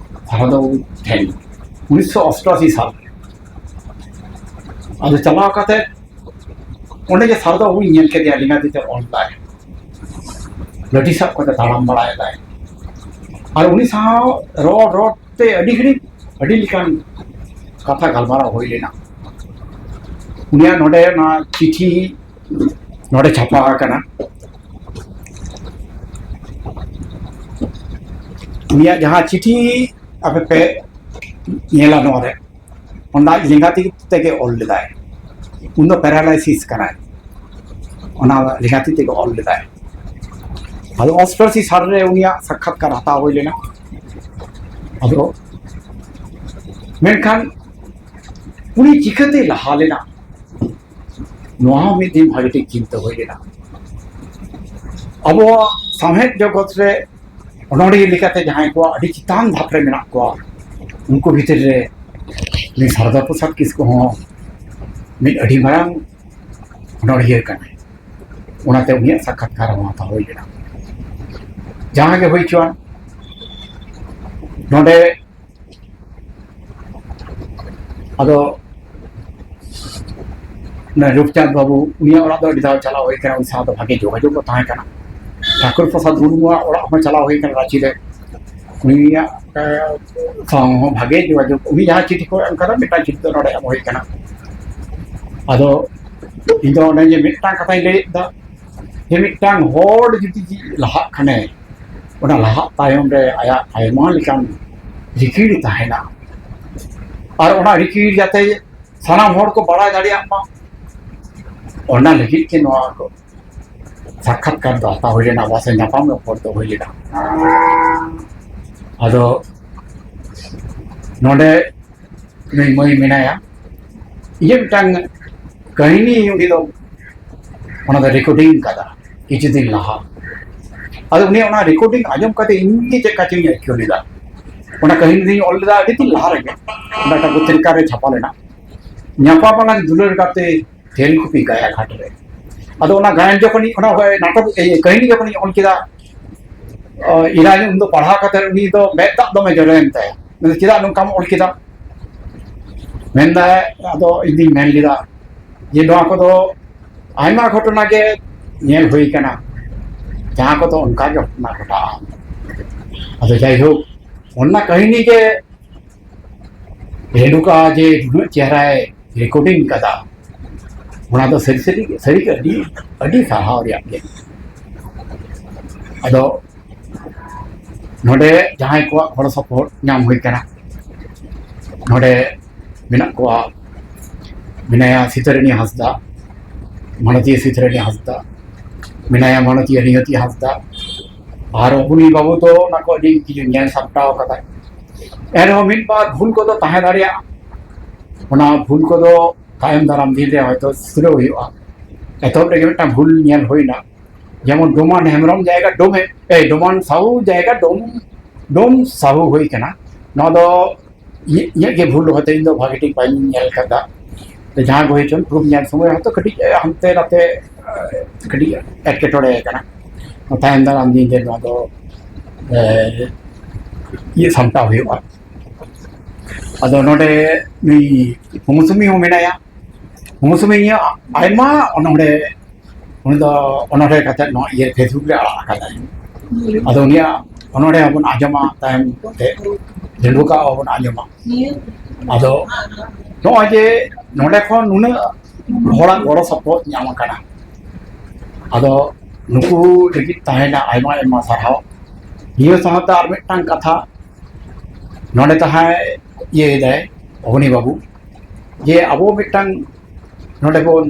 ᱥᱟᱨᱚᱫᱟ ᱵᱟᱹᱵᱩ ᱴᱷᱮᱱ ᱩᱱᱤᱥᱥᱚ ᱚᱥᱴᱚᱟᱥᱤ ᱥᱟᱞ ᱨᱮ᱾ ᱟᱫᱚ ᱪᱟᱞᱟᱣ ᱠᱟᱛᱮ ᱚᱸᱰᱮ ᱜᱮ ᱥᱟᱨᱚᱫᱟ ᱵᱟᱹᱵᱩᱧ ᱧᱮᱞ ᱠᱮᱫᱮᱭᱟ, ᱞᱮᱸᱜᱟ ᱛᱤ ᱛᱮ ᱚᱞ ᱫᱟᱭ, ᱞᱟᱹᱴᱷᱤ ᱥᱟᱵ ᱠᱟᱛᱮ ᱛᱟᱲᱟᱢ ᱵᱟᱲᱟᱭᱮᱫᱟᱭ᱾ ᱟᱨ ᱩᱱᱤ ᱥᱟᱶ ᱨᱚᱲ ᱨᱚᱲ ᱛᱮ ᱟᱹᱰᱤ ᱜᱷᱟᱹᱲᱤᱡ ᱟᱹᱰᱤ ᱞᱮᱠᱟᱱ ᱠᱟᱛᱷᱟ ᱜᱟᱞᱢᱟᱨᱟᱣ ᱦᱩᱭ ᱞᱮᱱᱟ᱾ ᱩᱱᱤᱭᱟᱜ ᱱᱚᱰᱮ ᱚᱱᱟ ᱪᱤᱴᱷᱤ ᱱᱚᱰᱮ ᱪᱷᱟᱯᱟ ᱟᱠᱟᱱᱟ᱾ ᱩᱱᱤᱭᱟᱜ ᱡᱟᱦᱟᱸ ᱪᱤᱴᱷᱤ ᱟᱯᱮ ᱯᱮ ᱧᱮᱞᱟ ᱱᱚᱣᱟ ᱨᱮ, ᱚᱱᱟ ᱞᱮᱸᱜᱟ ᱛᱤ ᱛᱮᱜᱮ ᱚᱞ ᱞᱮᱫᱟᱭ᱾ ᱩᱱ ᱫᱚ ᱯᱮᱨᱟᱞᱟᱭᱥᱤᱥ ᱠᱟᱱᱟᱭ, ᱚᱱᱟ ᱞᱮᱸᱜᱟ ᱛᱤ ᱛᱮᱜᱮ ᱚᱞ ᱞᱮᱫᱟᱭ᱾ ᱟᱫᱚ ᱚᱥᱴᱚᱟᱥᱤ ᱥᱟᱞ ᱨᱮ ᱩᱱᱤᱭᱟᱜ ᱥᱟᱠᱠᱷᱟᱛᱠᱟᱨ ᱦᱟᱛᱟᱣ ᱦᱩᱭ ᱞᱮᱱᱟ᱾ ᱟᱫᱚ ᱢᱮᱱᱠᱷᱟᱱ ᱩᱱᱤ ᱪᱤᱠᱟᱹᱛᱮ ᱞᱟᱦᱟ ᱞᱮᱱᱟ, ᱱᱚᱣᱟ ᱦᱚᱸ ᱢᱤᱫ ᱫᱤᱱ ᱵᱷᱟᱜᱮ ᱴᱷᱤᱠ ᱪᱤᱱᱛᱟᱹ ᱦᱩᱭ ᱞᱮᱱᱟ᱾ ᱟᱵᱚᱣᱟᱜ ᱥᱟᱶᱦᱮᱫ ᱡᱚᱜᱚᱛ ᱨᱮ ᱚᱱᱚᱬᱦᱤᱭᱟᱹ ᱞᱮᱠᱟᱛᱮ ᱡᱟᱦᱟᱸᱭ ᱠᱚ ᱟᱹᱰᱤ ᱪᱮᱛᱟᱱ ᱫᱷᱟᱯ ᱨᱮ ᱢᱮᱱᱟᱜ ᱠᱚᱣᱟ, ᱩᱱᱠᱩ ᱵᱷᱤᱛᱤᱨ ᱨᱮ ᱩᱱᱤ ᱥᱟᱨᱚᱫᱟ ᱯᱨᱚᱥᱟᱫᱽ ᱠᱤᱥᱠᱩ ᱦᱚᱸ ᱢᱤᱫ ᱟᱹᱰᱤ ᱢᱟᱨᱟᱝ ᱚᱱᱚᱬᱦᱤᱭᱟᱹ ᱠᱟᱱᱟᱭ᱾ ᱚᱱᱟᱛᱮ ᱩᱱᱤᱭᱟᱜ ᱥᱟᱠᱠᱷᱟᱛᱠᱟᱨ ᱦᱚᱸ ᱦᱟᱛᱟᱣ ᱦᱩᱭ ᱞᱮᱱᱟ᱾ ᱡᱟᱦᱟᱸ ᱜᱮ ᱦᱩᱭ ᱦᱚᱪᱚᱣᱟᱱ, ᱱᱚᱰᱮ ᱟᱫᱚ ᱨᱩᱯᱪᱟᱸᱫᱽ ᱵᱟᱹᱵᱩ, ᱩᱱᱤᱭᱟᱜ ᱚᱲᱟᱜ ᱫᱚ ᱟᱹᱰᱤ ᱫᱷᱟᱣ ᱪᱟᱞᱟᱣ ᱦᱩᱭ ᱠᱟᱱᱟ, ᱩᱱᱤ ᱥᱟᱶ ᱫᱚ ᱵᱷᱟᱜᱮ ᱡᱳᱜᱟᱡᱳᱜᱽ ᱠᱚ ᱛᱟᱦᱮᱸ ᱠᱟᱱᱟ᱾ ᱴᱷᱟᱠᱩᱨ ᱯᱨᱚᱥᱟᱫᱽ ᱢᱩᱨᱢᱩᱣᱟᱜ ᱚᱲᱟᱜ ᱦᱚᱸ ᱪᱟᱞᱟᱣ ᱦᱩᱭ ᱠᱟᱱᱟ ᱨᱟᱸᱪᱤ ᱨᱮ, ᱩᱱᱤᱭᱟᱜ ᱥᱟᱶ ᱦᱚᱸ ᱵᱷᱟᱜᱮ ᱡᱳᱜᱟᱡᱳᱜᱽ᱾ ᱩᱱᱤ ᱡᱟᱦᱟᱸ ᱪᱤᱴᱷᱤ ᱠᱚ ᱮᱢ ᱠᱟᱫᱟ, ᱢᱤᱫᱴᱟᱝ ᱪᱤᱴᱷᱤ ᱫᱚ ᱱᱚᱰᱮ ᱮᱢ ᱦᱩᱭ ᱠᱟᱱᱟ᱾ ᱟᱫᱚ ᱤᱧ ᱫᱚ ᱚᱱᱮ ᱡᱮ ᱢᱤᱫᱴᱟᱝ ᱠᱟᱛᱷᱟᱧ ᱞᱟᱹᱭᱮᱫ ᱫᱟ, ᱡᱮ ᱢᱤᱫᱴᱟᱝ ᱦᱚᱲ ᱡᱩᱫᱤ ᱞᱟᱦᱟᱜ ᱠᱷᱟᱱᱮ, ᱚᱱᱟ ᱞᱟᱦᱟᱜ ᱛᱟᱭᱚᱢ ᱨᱮ ᱟᱭᱟᱜ ᱟᱭᱢᱟ ᱞᱮᱠᱟᱱ ᱨᱤᱠᱤᱲ ᱛᱟᱦᱮᱱᱟ᱾ ᱟᱨ ᱚᱱᱟ ᱨᱤᱠᱤᱲ ᱡᱟᱛᱮ ᱥᱟᱱᱟᱢ ᱦᱚᱲ ᱠᱚ ᱵᱟᱲᱟᱭ ᱫᱟᱲᱮᱭᱟᱜ ᱢᱟ, ᱚᱱᱟ ᱞᱟᱹᱜᱤᱫ ᱜᱮ ᱱᱚᱣᱟ ᱠᱚ ᱥᱟᱠᱠᱷᱟᱛᱠᱟᱨ ᱫᱚ ᱦᱟᱛᱟᱣ ᱦᱩᱭ ᱞᱮᱱᱟ, ᱵᱟᱥᱮ ᱧᱟᱯᱟᱢ ᱨᱚᱯᱚᱲ ᱫᱚ ᱦᱩᱭ ᱞᱮᱱᱟ᱾ ᱟᱫᱚ ᱱᱚᱰᱮ ᱱᱩᱭ ᱢᱟᱹᱭ ᱢᱮᱱᱟᱭᱟ, ᱤᱧᱟᱹᱜ ᱢᱤᱫᱴᱟᱝ ᱠᱟᱹᱦᱱᱤ ᱩᱱᱤ ᱫᱚ ᱚᱱᱟ ᱫᱚ ᱨᱮᱠᱚᱨᱰᱤᱝ ᱠᱟᱫᱟ ᱠᱤᱪᱷᱩ ᱫᱤᱱ ᱞᱟᱦᱟ᱾ ᱟᱫᱚ ᱩᱱᱤ ᱚᱱᱟ ᱨᱮᱠᱚᱨᱰᱤᱝ ᱟᱸᱡᱚᱢ ᱠᱟᱛᱮ ᱤᱧ ᱜᱮ ᱪᱮᱫ ᱠᱟ ᱪᱚᱧ ᱟᱹᱭᱠᱟᱹᱣ ᱞᱮᱫᱟ᱾ ᱚᱱᱟ ᱠᱟᱹᱦᱱᱤ ᱫᱚᱧ ᱚᱞ ᱞᱮᱫᱟ ᱟᱹᱰᱤ ᱫᱤᱱ ᱞᱟᱦᱟ ᱨᱮᱜᱮ, ᱚᱱᱟ ᱢᱤᱫᱴᱟᱝ ᱯᱚᱛᱨᱤᱠᱟ ᱨᱮ ᱪᱷᱟᱯᱟ ᱞᱮᱱᱟ, ᱧᱟᱯᱟᱢ ᱟᱞᱟᱝ ᱫᱩᱞᱟᱹᱲ ᱜᱟᱛᱮ ᱛᱮᱞᱠᱩᱯᱤ ᱜᱟᱭᱟ ᱜᱷᱟᱴ ᱨᱮ᱾ ᱟᱫᱚ ᱚᱱᱟ ᱜᱟᱭᱟᱱ ᱡᱚᱠᱷᱚᱱ ᱚᱱᱟ ᱱᱟᱴᱚᱠ, ᱤᱭᱟᱹ, ᱠᱟᱹᱦᱱᱤ ᱡᱚᱠᱷᱚᱱᱤᱧ ᱚᱞ ᱠᱮᱫᱟ, ᱚ, ᱤᱨᱟᱡᱽ ᱩᱱ ᱫᱚ ᱯᱟᱲᱦᱟᱣ ᱠᱟᱛᱮ ᱩᱱᱤ ᱫᱚ ᱢᱮᱫ ᱫᱟᱜ ᱫᱚᱢᱮ ᱡᱚᱨᱚᱭᱮᱱ ᱛᱟᱭᱟ᱾ ᱢᱮᱱᱫᱟ, "ᱪᱮᱫᱟᱜ ᱱᱚᱝᱠᱟᱢ ᱚᱞ ᱠᱮᱫᱟ?" ᱢᱮᱱᱫᱟᱭ, ᱟᱫᱚ ᱤᱧ ᱫᱩᱧ ᱢᱮᱱ ᱞᱮᱫᱟ ᱡᱮ ᱱᱚᱣᱟ ᱠᱚᱫᱚ ᱟᱭᱢᱟ ᱜᱷᱚᱴᱚᱱᱟ ᱜᱮ ᱧᱮᱞ ᱦᱩᱭ ᱠᱟᱱᱟ, ᱡᱟᱦᱟᱸ ᱠᱚᱫᱚ ᱚᱱᱠᱟ ᱜᱮ ᱜᱷᱚᱴᱚᱱᱟ ᱜᱷᱚᱴᱟᱜᱼᱟ᱾ ᱟᱫᱚ ᱡᱟᱭᱦᱳᱠ, ᱚᱱᱟ ᱠᱟᱹᱦᱱᱤ ᱜᱮ ᱨᱮᱱᱩᱠᱟ ᱡᱮ ᱱᱩᱱᱟᱹᱜ ᱪᱮᱦᱨᱟᱭ ᱨᱮᱠᱚᱨᱰᱤᱝ ᱠᱟᱫᱟ, ᱚᱱᱟ ᱫᱚ ᱥᱟᱹᱨᱤ ᱥᱟᱹᱨᱤ ᱥᱟᱹᱨᱤ ᱜᱮ ᱟᱹᱰᱤ, ᱟᱹᱰᱤ ᱥᱟᱨᱦᱟᱣ ᱨᱮᱭᱟᱜ ᱜᱮ᱾ ᱟᱫᱚ ᱱᱚᱰᱮ ᱡᱟᱦᱟᱸᱭ ᱠᱚᱣᱟᱜ ᱜᱚᱲᱚ ᱥᱚᱯᱚᱦᱚᱫ ᱧᱟᱢ ᱦᱩᱭ ᱠᱟᱱᱟ, ᱱᱚᱰᱮ ᱢᱮᱱᱟᱜ ᱠᱚᱣᱟ, ᱢᱮᱱᱟᱭᱟ ᱥᱤᱛᱟᱹᱨᱟᱹᱱᱤ ᱦᱟᱸᱥᱫᱟ, ᱢᱟᱱᱚᱛᱤᱭᱟᱹ ᱥᱤᱛᱟᱹᱨᱟᱹᱱᱤ ᱦᱟᱸᱥᱫᱟ, ᱢᱮᱱᱟᱭᱟ ᱢᱟᱱᱚᱛᱤᱭᱟᱹ ᱱᱤᱭᱚᱛᱤ ᱦᱟᱸᱥᱫᱟ, ᱟᱨ ᱩᱱᱤ ᱵᱟᱹᱵᱩ ᱫᱚ ᱚᱱᱟ ᱠᱚ ᱟᱹᱰᱤ ᱠᱤᱪᱷᱩ ᱧᱮᱞ ᱥᱟᱢᱴᱟᱣ ᱠᱟᱫᱟᱭ᱾ ᱮᱱᱨᱮᱦᱚᱸ ᱢᱤᱫ ᱵᱟᱨ ᱵᱷᱩᱞ ᱠᱚᱫᱚ ᱛᱟᱦᱮᱸ ᱫᱟᱲᱮᱭᱟᱜᱼᱟ, ᱚᱱᱟ ᱵᱷᱩᱞ ᱠᱚᱫᱚ ᱛᱟᱭᱚᱢ ᱫᱟᱨᱟᱢ ᱫᱤᱱ ᱨᱮ ᱦᱚᱭᱛᱳ ᱥᱩᱫᱷᱨᱟᱹᱣ ᱦᱩᱭᱩᱜᱼᱟ᱾ ᱮᱛᱚᱦᱚᱵ ᱨᱮᱜᱮ ᱢᱤᱫᱴᱟᱝ ᱵᱷᱩᱞ ᱧᱮᱞ ᱦᱩᱭᱱᱟ, ᱡᱮᱢᱚᱱ ᱰᱚᱢᱟᱱ ᱦᱮᱢᱵᱨᱚᱢ ᱡᱟᱭᱜᱟ ᱰᱳᱢᱮ, ᱮ, ᱰᱚᱢᱟᱱ ᱥᱟᱦᱩ ᱡᱟᱭᱜᱟ ᱰᱳᱢ, ᱰᱳᱢ ᱥᱟᱦᱩ ᱦᱩᱭ ᱠᱟᱱᱟ᱾ ᱱᱚᱣᱟ ᱫᱚ ᱤᱧᱟᱹᱜ, ᱤᱧᱟᱹᱜ ᱜᱮ ᱵᱷᱩᱞ, ᱦᱚᱭᱛᱳ ᱤᱧ ᱫᱚ ᱵᱷᱟᱜᱮ ᱴᱷᱤᱠ ᱵᱟᱹᱧ ᱧᱮᱞ ᱠᱟᱫᱟ᱾ ᱛᱚ ᱡᱟᱦᱟᱸ ᱜᱮ ᱦᱩᱭ ᱦᱚᱪᱚᱱ, ᱯᱨᱩᱯ ᱧᱮᱞ ᱥᱚᱢᱚᱭ ᱦᱚᱭᱛᱳ ᱠᱟᱹᱴᱤᱡ, ᱮ, ᱦᱟᱱᱛᱮ ᱱᱟᱛᱮ, ᱮ, ᱠᱟᱹᱴᱤᱡ ᱮᱴᱠᱮᱴᱚᱬᱮ ᱠᱟᱱᱟ᱾ ᱛᱟᱭᱚᱢ ᱫᱟᱨᱟᱢ ᱫᱤᱱ ᱨᱮ ᱱᱚᱣᱟ ᱫᱚ, ᱮ, ᱤᱭᱟᱹ ᱥᱟᱢᱴᱟᱣ ᱦᱩᱭᱩᱜᱼᱟ᱾ ᱟᱫᱚ ᱱᱚᱰᱮ ᱱᱩᱭ ᱢᱩᱥᱩᱢᱤ ᱦᱚᱸ ᱢᱮᱱᱟᱭᱟ᱾ ᱢᱩᱥᱩᱢᱤ ᱤᱧᱟᱹᱜ ᱟᱭᱢᱟ ᱚᱱᱚᱬᱦᱮ, ᱩᱱᱤ ᱫᱚ ᱚᱱᱚᱬᱦᱮ ᱠᱟᱛᱮ ᱱᱚᱣᱟ ᱤᱭᱟᱹ Facebook ᱨᱮ ᱟᱲᱟᱜ ᱟᱠᱟᱫᱟᱭ᱾ ᱟᱫᱚ ᱩᱱᱤᱭᱟᱜ ᱚᱱᱚᱬᱦᱮ ᱦᱚᱸᱵᱚᱱ ᱟᱸᱡᱚᱢᱟ ᱛᱟᱭᱚᱢ ᱛᱮ, ᱰᱷᱮᱸᱰᱩ ᱠᱟᱜ ᱦᱚᱸᱵᱚᱱ ᱟᱸᱡᱚᱢᱟ᱾ ᱟᱫᱚ ᱱᱚᱜᱼᱚᱭ ᱡᱮ ᱱᱚᱰᱮ ᱠᱷᱚᱱ ᱱᱩᱱᱟᱹᱜ ᱦᱚᱲᱟᱜ ᱜᱚᱲᱚ ᱥᱚᱯᱚᱦᱚᱫ ᱧᱟᱢ ᱟᱠᱟᱱᱟ, ᱟᱫᱚ ᱱᱩᱠᱩ ᱞᱟᱹᱜᱤᱫ ᱛᱟᱦᱮᱱᱟ ᱟᱭᱢᱟ ᱟᱭᱢᱟ ᱥᱟᱨᱦᱟᱣ᱾ ᱱᱤᱭᱟᱹ ᱥᱟᱶᱛᱮ ᱟᱨ ᱢᱤᱫᱴᱟᱝ ᱠᱟᱛᱷᱟ, ᱱᱚᱰᱮ ᱛᱟᱦᱮᱸ ᱤᱭᱟᱹᱭᱮᱫᱟᱭ ᱚᱵᱚᱱᱤ ᱵᱟᱹᱵᱩ, ᱡᱮ ᱟᱵᱚ ᱢᱤᱫᱴᱟᱝ ᱱᱚᱰᱮ ᱵᱚᱱ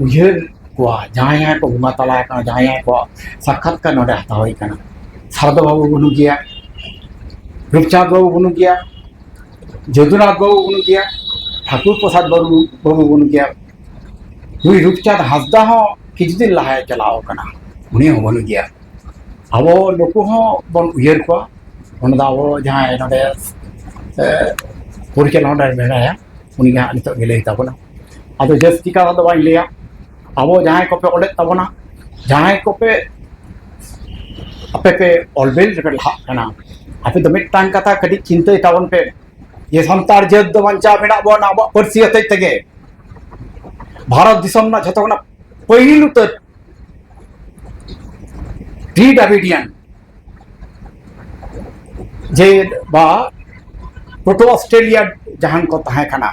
ᱩᱭᱦᱟᱹᱨ ᱠᱚᱣᱟ, ᱡᱟᱦᱟᱸᱭ ᱡᱟᱦᱟᱸᱭ ᱠᱚ ᱵᱚᱸᱜᱟ ᱛᱟᱞᱟ ᱟᱠᱟᱱᱟ, ᱡᱟᱦᱟᱸᱭ ᱡᱟᱦᱟᱸᱭ ᱠᱚᱣᱟᱜ ᱥᱟᱠᱠᱷᱟᱛᱠᱟᱨ ᱱᱚᱰᱮ ᱦᱟᱛᱟᱣ ᱦᱩᱭ ᱟᱠᱟᱱᱟ᱾ ᱥᱟᱨᱚᱫᱟ ᱵᱟᱹᱵᱩ ᱵᱟᱹᱱᱩᱜ ᱜᱮᱭᱟ, ᱨᱩᱯᱪᱟᱸᱫᱽ ᱵᱟᱹᱵᱩ ᱵᱟᱹᱱᱩᱜ ᱜᱮᱭᱟ, ᱡᱚᱫᱩᱱᱟᱛᱷ ᱵᱟᱹᱵᱩ ᱵᱟᱹᱱᱩᱜ ᱜᱮᱭᱟ, ᱴᱷᱟᱠᱩᱨ ᱯᱨᱚᱥᱟᱫᱽ ᱵᱟᱹᱵᱩ, ᱵᱟᱹᱵᱩ ᱵᱟᱹᱱᱩᱜ ᱜᱮᱭᱟ, ᱱᱩᱭ ᱨᱩᱯᱪᱟᱸᱫᱽ ᱦᱟᱸᱥᱫᱟ ᱦᱚᱸ ᱠᱤᱪᱷᱩ ᱫᱤᱱ ᱞᱟᱦᱟᱭ ᱪᱟᱞᱟᱣ ᱟᱠᱟᱱᱟ, ᱩᱱᱤ ᱦᱚᱸ ᱵᱟᱹᱱᱩᱜ ᱜᱮᱭᱟ᱾ ᱟᱵᱚ ᱱᱩᱠᱩ ᱦᱚᱸ ᱵᱚᱱ ᱩᱭᱦᱟᱹᱨ ᱠᱚᱣᱟ᱾ ᱚᱱᱟ ᱫᱚ ᱟᱵᱚ ᱡᱟᱦᱟᱸᱭ ᱱᱚᱰᱮ, ᱮ, ᱯᱚᱨᱤᱪᱟᱞᱚᱱᱟ ᱨᱮ ᱢᱮᱱᱟᱭᱟ, ᱩᱱᱤ ᱜᱮ ᱦᱟᱸᱜ ᱱᱤᱛᱚᱜ ᱜᱮ ᱞᱟᱹᱭ ᱛᱟᱵᱚᱱᱟ᱾ ᱟᱫᱚ ᱡᱟᱹᱥᱛᱤ ᱠᱟᱛᱷᱟ ᱫᱚ ᱵᱟᱹᱧ ᱞᱟᱹᱭᱟ᱾ ᱟᱵᱚ ᱡᱟᱦᱟᱸᱭ ᱠᱚᱯᱮ ᱚᱞᱮᱫ ᱛᱟᱵᱚᱱᱟ, ᱡᱟᱦᱟᱸᱭ ᱠᱚᱯᱮ, ᱟᱯᱮ ᱯᱮ ᱚᱞᱵᱮᱞ ᱨᱮᱯᱮ ᱞᱟᱦᱟᱜ ᱠᱟᱱᱟ, ᱟᱯᱮ ᱫᱚ ᱢᱤᱫᱴᱟᱝ ᱠᱟᱛᱷᱟ ᱠᱟᱹᱴᱤᱡ ᱪᱤᱱᱛᱟᱹᱭ ᱛᱟᱵᱚᱱ ᱯᱮ, ᱡᱮ ᱥᱟᱱᱛᱟᱲ ᱡᱟᱹᱛ ᱫᱚ ᱵᱟᱧᱪᱟᱣ ᱢᱮᱱᱟᱜ ᱵᱚᱱᱟ ᱟᱵᱚᱣᱟᱜ ᱯᱟᱹᱨᱥᱤ ᱦᱚᱛᱮᱡ ᱛᱮᱜᱮ᱾ ᱵᱷᱟᱨᱚᱛ ᱫᱤᱥᱚᱢ ᱨᱮᱱᱟᱜ ᱡᱷᱚᱛᱚ ᱠᱷᱚᱱᱟᱜ ᱯᱟᱹᱦᱤᱞ ᱩᱛᱟᱹᱨ ᱯᱨᱤ ᱰᱨᱟᱵᱤᱰᱤᱭᱟᱱ, ᱡᱮ ᱵᱟ ᱯᱨᱳᱴᱳ ᱚᱥᱴᱨᱮᱞᱤᱭᱟ ᱡᱟᱦᱟᱸ ᱠᱚ ᱛᱟᱦᱮᱸ ᱠᱟᱱᱟ,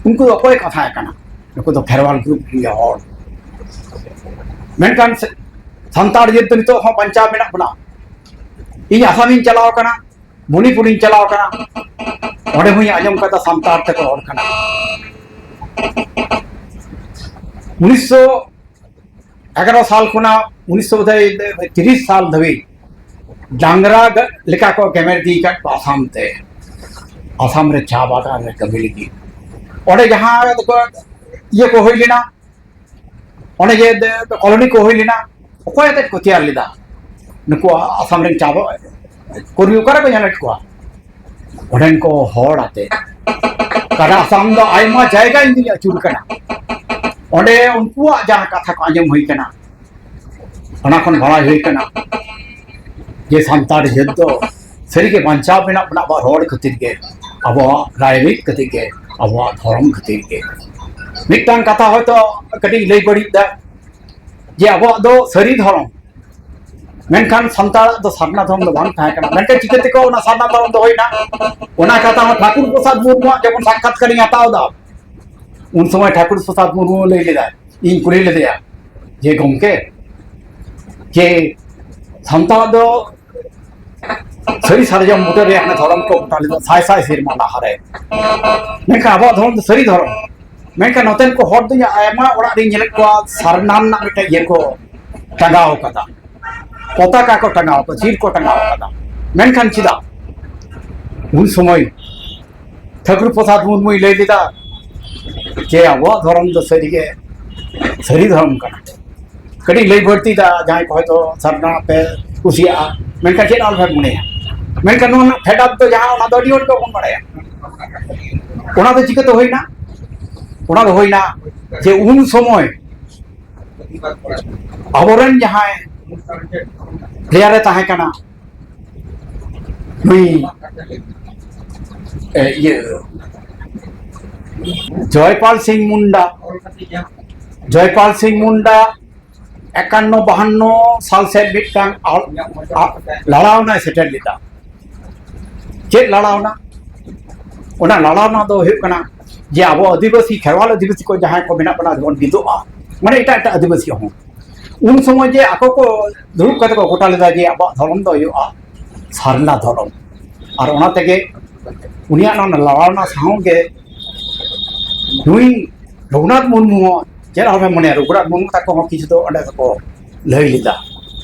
ᱩᱱᱠᱩ ᱫᱚ ᱚᱠᱚᱭ ᱠᱚ ᱛᱟᱦᱮᱸ ᱠᱟᱱᱟ? ᱱᱩᱠᱩ ᱫᱚ ᱠᱷᱮᱨᱣᱟᱞ ᱜᱨᱩᱯ ᱨᱮᱱ ᱦᱚᱲ᱾ ᱢᱮᱱᱠᱷᱟᱱ ᱥᱟᱱᱛᱟᱲ ᱡᱟᱹᱛ ᱫᱚ ᱱᱤᱛᱚᱜ ᱦᱚᱸ ᱵᱟᱧᱪᱟᱣ ᱢᱮᱱᱟᱜ ᱵᱚᱱᱟ᱾ ᱤᱧ ᱟᱥᱟᱢᱤᱧ ᱪᱟᱞᱟᱣ ᱟᱠᱟᱱᱟ, ᱢᱚᱱᱤᱯᱩᱨᱤᱧ ᱪᱟᱞᱟᱣ ᱟᱠᱟᱱᱟ, ᱚᱸᱰᱮ ᱦᱚᱸᱧ ᱟᱸᱡᱚᱢ ᱠᱟᱫᱟ ᱥᱟᱱᱛᱟᱲ ᱛᱮᱠᱚ ᱨᱚᱲ ᱠᱟᱱᱟ᱾ ᱩᱱᱤᱥᱥᱚ ᱮᱜᱟᱨᱚ ᱥᱟᱞ ᱠᱷᱚᱱᱟᱜ ᱩᱱᱤᱥᱥᱚ ᱛᱤᱨᱤᱥ ᱥᱟᱞ ᱫᱷᱟᱹᱵᱤᱡ ᱰᱟᱝᱨᱟ ᱜᱟ-, ᱞᱮᱠᱟ ᱠᱚ ᱜᱮᱢᱮᱨ ᱤᱫᱤ ᱟᱠᱟᱫ ᱠᱚᱣᱟ ᱟᱥᱟᱢ ᱛᱮ, ᱟᱥᱟᱢ ᱨᱮ ᱪᱟ ᱵᱟᱜᱟᱱ ᱨᱮ ᱠᱟᱹᱢᱤ ᱞᱟᱹᱜᱤᱫ᱾ ᱚᱸᱰᱮ ᱡᱟᱦᱟᱸ ᱫᱚᱠᱚ ᱤᱭᱟᱹ ᱠᱚ ᱦᱩᱭ ᱞᱮᱱᱟ, ᱚᱸᱰᱮ ᱡᱮ ᱫᱮ-, ᱠᱚᱞᱚᱱᱤ ᱠᱚ ᱦᱩᱭ ᱞᱮᱱᱟ, ᱚᱠᱚᱭ ᱟᱛᱮᱫ ᱠᱚ ᱛᱮᱭᱟᱨ ᱞᱮᱫᱟ? ᱱᱩᱠᱩ ᱟᱥᱟᱢ ᱨᱮᱱ ᱪᱟ ᱵᱟ-, ᱠᱚᱨᱢᱤ ᱚᱠᱟ ᱨᱮᱠᱚ ᱧᱟᱢᱮᱫ ᱠᱚᱣᱟ? ᱚᱸᱰᱮᱱ ᱠᱚ ᱦᱚᱲ ᱟᱛᱮᱫ᱾ ᱠᱟᱨᱚᱱ ᱟᱥᱟᱢ ᱫᱚ ᱟᱭᱢᱟ ᱡᱟᱭᱜᱟ ᱤᱧ ᱫᱩᱧ ᱟᱹᱪᱩᱨ ᱠᱟᱱᱟ, ᱚᱸᱰᱮ ᱩᱱᱠᱩᱣᱟᱜ ᱡᱟᱦᱟᱸ ᱠᱟᱛᱷᱟ ᱠᱚ ᱟᱸᱡᱚᱢ ᱦᱩᱭ ᱠᱟᱱᱟ, ᱚᱱᱟ ᱠᱷᱚᱱ ᱵᱟᱲᱟᱭ ᱦᱩᱭ ᱠᱟᱱᱟ ᱡᱮ ᱥᱟᱱᱛᱟᱲ ᱡᱟᱹᱛ ᱫᱚ ᱥᱟᱹᱨᱤᱜᱮ ᱵᱟᱧᱪᱟᱣ ᱢᱮᱱᱟᱜ ᱵᱚᱱᱟ ᱟᱵᱚᱣᱟᱜ ᱨᱚᱲ ᱠᱷᱟᱹᱛᱤᱨ ᱜᱮ, ᱟᱵᱚᱣᱟᱜ ᱨᱟᱭᱨᱤᱛ ᱠᱷᱟᱹᱛᱤᱨ ᱜᱮ, ᱟᱵᱚᱣᱟᱜ ᱫᱷᱚᱨᱚᱢ ᱠᱷᱟᱹᱛᱤᱨ ᱜᱮ᱾ ᱢᱤᱫᱴᱟᱝ ᱠᱟᱛᱷᱟ ᱦᱚᱭᱛᱳ ᱠᱟᱹᱴᱤᱡ ᱞᱟᱹᱭ ᱵᱟᱹᱲᱤᱡ ᱫᱟ, ᱡᱮ ᱟᱵᱚᱣᱟᱜ ᱫᱚ ᱥᱟᱹᱨᱤ ᱫᱷᱚᱨᱚᱢ, ᱢᱮᱱᱠᱷᱟᱱ ᱥᱟᱱᱛᱟᱲᱟᱜ ᱫᱚ ᱥᱟᱨᱱᱟ ᱫᱷᱚᱨᱚᱢ ᱫᱚ ᱵᱟᱝ ᱛᱟᱦᱮᱸ ᱠᱟᱱᱟ᱾ ᱢᱮᱱᱠᱷᱟᱱ ᱪᱤᱠᱟᱹ ᱛᱮᱠᱚ ᱚᱱᱟ ᱥᱟᱨᱱᱟ ᱫᱷᱚᱨᱚᱢ ᱫᱚ ᱦᱩᱭᱱᱟ? ᱚᱱᱟ ᱠᱟᱛᱷᱟ ᱦᱚᱸ ᱴᱷᱟᱹᱠᱩᱨ ᱯᱨᱚᱥᱟᱫᱽ ᱢᱩᱨᱢᱩᱣᱟᱜ ᱡᱚᱠᱷᱚᱱ ᱥᱟᱠᱠᱷᱟᱛᱠᱟᱨᱤᱧ ᱦᱟᱛᱟᱣ ᱫᱟ, ᱩᱱ ᱥᱚᱢᱚᱭ ᱴᱷᱟᱹᱠᱩᱨ ᱯᱨᱚᱥᱟᱫᱽ ᱢᱩᱨᱢᱩ ᱞᱟᱹᱭ ᱞᱮᱫᱟ, ᱤᱧ ᱠᱩᱞᱤ ᱞᱮᱫᱮᱭᱟ ᱡᱮ, "ᱜᱚᱢᱠᱮ, ᱡᱮ ᱥᱟᱱᱛᱟᱲ ᱫᱚ ᱥᱟᱹᱨᱤ ᱥᱟᱨᱡᱚᱢ ᱵᱩᱴᱟᱹ ᱨᱮ ᱦᱟᱱᱮ ᱫᱷᱚᱨᱚᱢ ᱠᱚ ᱜᱚᱴᱟ ᱞᱮᱫᱟ ᱥᱟᱭ ᱥᱟᱭ ᱥᱮᱨᱢᱟ ᱞᱟᱦᱟᱨᱮ, ᱢᱮᱱᱠᱷᱟᱱ ᱟᱵᱚᱣᱟᱜ ᱫᱷᱚᱨᱚᱢ ᱫᱚ ᱥᱟᱹᱨᱤ ᱫᱷᱚᱨᱚᱢ, ᱢᱮᱱᱠᱷᱟᱱ ᱱᱚᱛᱮᱱ ᱠᱚ ᱦᱚᱲ ᱫᱚᱧ ᱟᱭᱢᱟ ᱚᱲᱟᱜ ᱨᱤᱧ ᱧᱮᱞᱮᱫ ᱠᱚᱣᱟ ᱥᱟᱨᱱᱟ ᱨᱮᱱᱟᱜ ᱢᱤᱫᱴᱮᱡ ᱤᱭᱟᱹ ᱠᱚ ᱴᱟᱸᱜᱟᱣ ᱠᱟᱫᱟ, ᱯᱚᱛᱟᱠᱟ ᱠᱚ ᱴᱟᱸᱜᱟᱣ ᱠᱟᱫᱟ, ᱪᱤᱨ ᱠᱚ ᱴᱟᱸᱜᱟᱣ ᱠᱟᱫᱟ, ᱢᱮᱱᱠᱷᱟᱱ ᱪᱮᱫᱟᱜ?" ᱩᱱ ᱥᱚᱢᱚᱭ ᱴᱷᱟᱹᱠᱩᱨ ᱯᱨᱚᱥᱟᱫᱽ ᱢᱩᱨᱢᱩᱭ ᱞᱟᱹᱭ ᱞᱮᱫᱟ ᱡᱮ ᱟᱵᱚᱣᱟᱜ ᱫᱷᱚᱨᱚᱢ ᱫᱚ ᱥᱟᱹᱨᱤᱜᱮ ᱥᱟᱹᱨᱤ ᱫᱷᱚᱨᱚᱢ ᱠᱟᱱᱟ᱾ ᱠᱟᱹᱴᱤᱡ ᱞᱟᱹᱭ ᱵᱟᱹᱲᱛᱤᱭᱮᱫᱟ, ᱡᱟᱦᱟᱸᱭ ᱠᱚ ᱦᱚᱭᱛᱳ ᱥᱟᱨᱱᱟ ᱯᱮ ᱠᱩᱥᱤᱭᱟᱜᱼᱟ, ᱢᱮᱱᱠᱷᱟᱱ ᱪᱮᱫ ᱟᱞᱚᱯᱮ ᱢᱚᱱᱮᱭᱟ, ᱢᱮᱱᱠᱷᱟᱱ ᱱᱚᱣᱟ ᱨᱮᱱᱟᱜ ᱯᱷᱮᱰᱟᱛ ᱫᱚ ᱡᱟᱦᱟᱸ, ᱚᱱᱟ ᱫᱚ ᱟᱹᱰᱤ ᱦᱚᱲ ᱜᱮᱵᱚᱱ ᱵᱟᱲᱟᱭᱟ᱾ ᱚᱱᱟ ᱫᱚ ᱪᱤᱠᱟᱹᱛᱮ ᱦᱩᱭᱱᱟ? ᱚᱱᱟ ᱫᱚ ᱦᱩᱭᱱᱟ ᱡᱮ ᱩᱱ ᱥᱚᱢᱚᱭ ᱟᱵᱚᱨᱮᱱ ᱡᱟᱦᱟᱸᱭ ᱯᱞᱮᱭᱟᱨᱮ ᱛᱟᱦᱮᱸ ᱠᱟᱱᱟ, ᱱᱩᱭ, ᱮ, ᱤᱭᱟᱹ, ᱡᱚᱭᱯᱟᱞ ᱥᱤᱝ ᱢᱩᱱᱰᱟ, ᱡᱚᱭᱯᱟᱞ ᱥᱤᱝ ᱢᱩᱱᱰᱟ ᱮᱠᱟᱱᱱᱚ ᱵᱟᱦᱟᱱᱱᱚ ᱥᱟᱞ ᱥᱮᱫ ᱢᱤᱫᱴᱟᱝ ᱟ-, ᱟ-, ᱞᱟᱲᱟᱣᱱᱟᱭ ᱥᱮᱴᱮᱨ ᱞᱮᱫᱟ᱾ ᱪᱮᱫ ᱞᱟᱲᱟᱣᱱᱟ? ᱚᱱᱟ ᱞᱟᱲᱟᱣᱱᱟ ᱫᱚ ᱦᱩᱭᱩᱜ ᱠᱟᱱᱟ ᱡᱮ ᱟᱵᱚ ᱟᱹᱫᱤᱵᱟᱹᱥᱤ, ᱠᱷᱮᱨᱣᱟᱞ ᱟᱹᱫᱤᱵᱟᱹᱥᱤ ᱠᱚ ᱡᱟᱦᱟᱸᱭ ᱠᱚ ᱢᱮᱱᱟᱜ ᱵᱚᱱᱟ, ᱡᱮᱢᱚᱱ ᱵᱤᱫᱚᱜᱼᱟ, ᱢᱟᱱᱮ ᱮᱴᱟᱜ ᱮᱴᱟᱜ ᱟᱹᱫᱤᱵᱟᱹᱥᱤ ᱦᱚᱸ, ᱩᱱ ᱥᱚᱢᱚᱭ ᱡᱮ ᱟᱠᱚ ᱠᱚ ᱫᱩᱲᱩᱵ ᱠᱟᱛᱮ ᱠᱚ ᱜᱚᱴᱟ ᱞᱮᱫᱟ ᱡᱮ ᱟᱵᱚᱣᱟᱜ ᱫᱷᱚᱨᱚᱢ ᱫᱚ ᱦᱩᱭᱩᱜᱼᱟ ᱥᱟᱨᱱᱟ ᱫᱷᱚᱨᱚᱢ᱾ ᱟᱨ ᱚᱱᱟ ᱛᱮᱜᱮ ᱩᱱᱤᱭᱟᱜ ᱱᱚᱣᱟ ᱞᱟᱲᱟᱣᱱᱟ ᱥᱟᱶ ᱜᱮ ᱱᱩᱭ ᱨᱚᱜᱷᱩᱱᱟᱛᱷ ᱢᱩᱨᱢᱩ ᱦᱚᱸ, ᱪᱮᱫ ᱦᱚᱸ ᱵᱟᱭ ᱢᱚᱱᱮᱭᱟ, ᱨᱚᱜᱷᱩᱱᱟᱛᱷ ᱢᱩᱨᱢᱩ ᱛᱟᱠᱚ ᱦᱚᱸ ᱠᱤᱪᱷᱩ ᱫᱚ ᱚᱸᱰᱮ ᱫᱚᱠᱚ ᱞᱟᱹᱭ ᱞᱮᱫᱟ᱾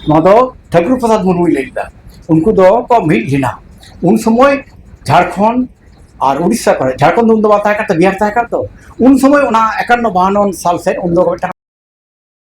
ᱱᱚᱣᱟ ᱫᱚ ᱴᱷᱟᱹᱠᱩᱨ ᱯᱨᱚᱥᱟᱫᱽ ᱢᱩᱨᱢᱩᱭ ᱞᱟᱹᱭ ᱞᱮᱫᱟ᱾ ᱩᱱᱠᱩ ᱫᱚ ᱠᱚ ᱢᱤᱫ ᱞᱮᱱᱟ ᱩᱱ ᱥᱚᱢᱚᱭ ᱡᱷᱟᱲᱠᱷᱚᱸᱰ ᱟᱨ ᱩᱲᱤᱥᱥᱟ ᱠᱚᱨᱮ᱾ ᱡᱷᱟᱲᱠᱷᱚᱸᱰ ᱫᱚ ᱩᱱ ᱫᱚ ᱵᱟᱝ ᱛᱟᱦᱮᱸ ᱠᱟᱱ ᱛᱮ, ᱵᱤᱦᱟᱨ ᱛᱟᱦᱮᱸ ᱠᱟᱱ ᱛᱚ᱾ ᱩᱱ ᱥᱚᱢᱚᱭ ᱚᱱᱟ ᱮᱠᱟᱱᱱᱚ ᱵᱟᱦᱟᱱᱱᱚ ᱥᱟᱞ ᱥᱮᱫ ᱩᱱ ᱫᱚ ᱢᱤᱫᱴᱟᱝ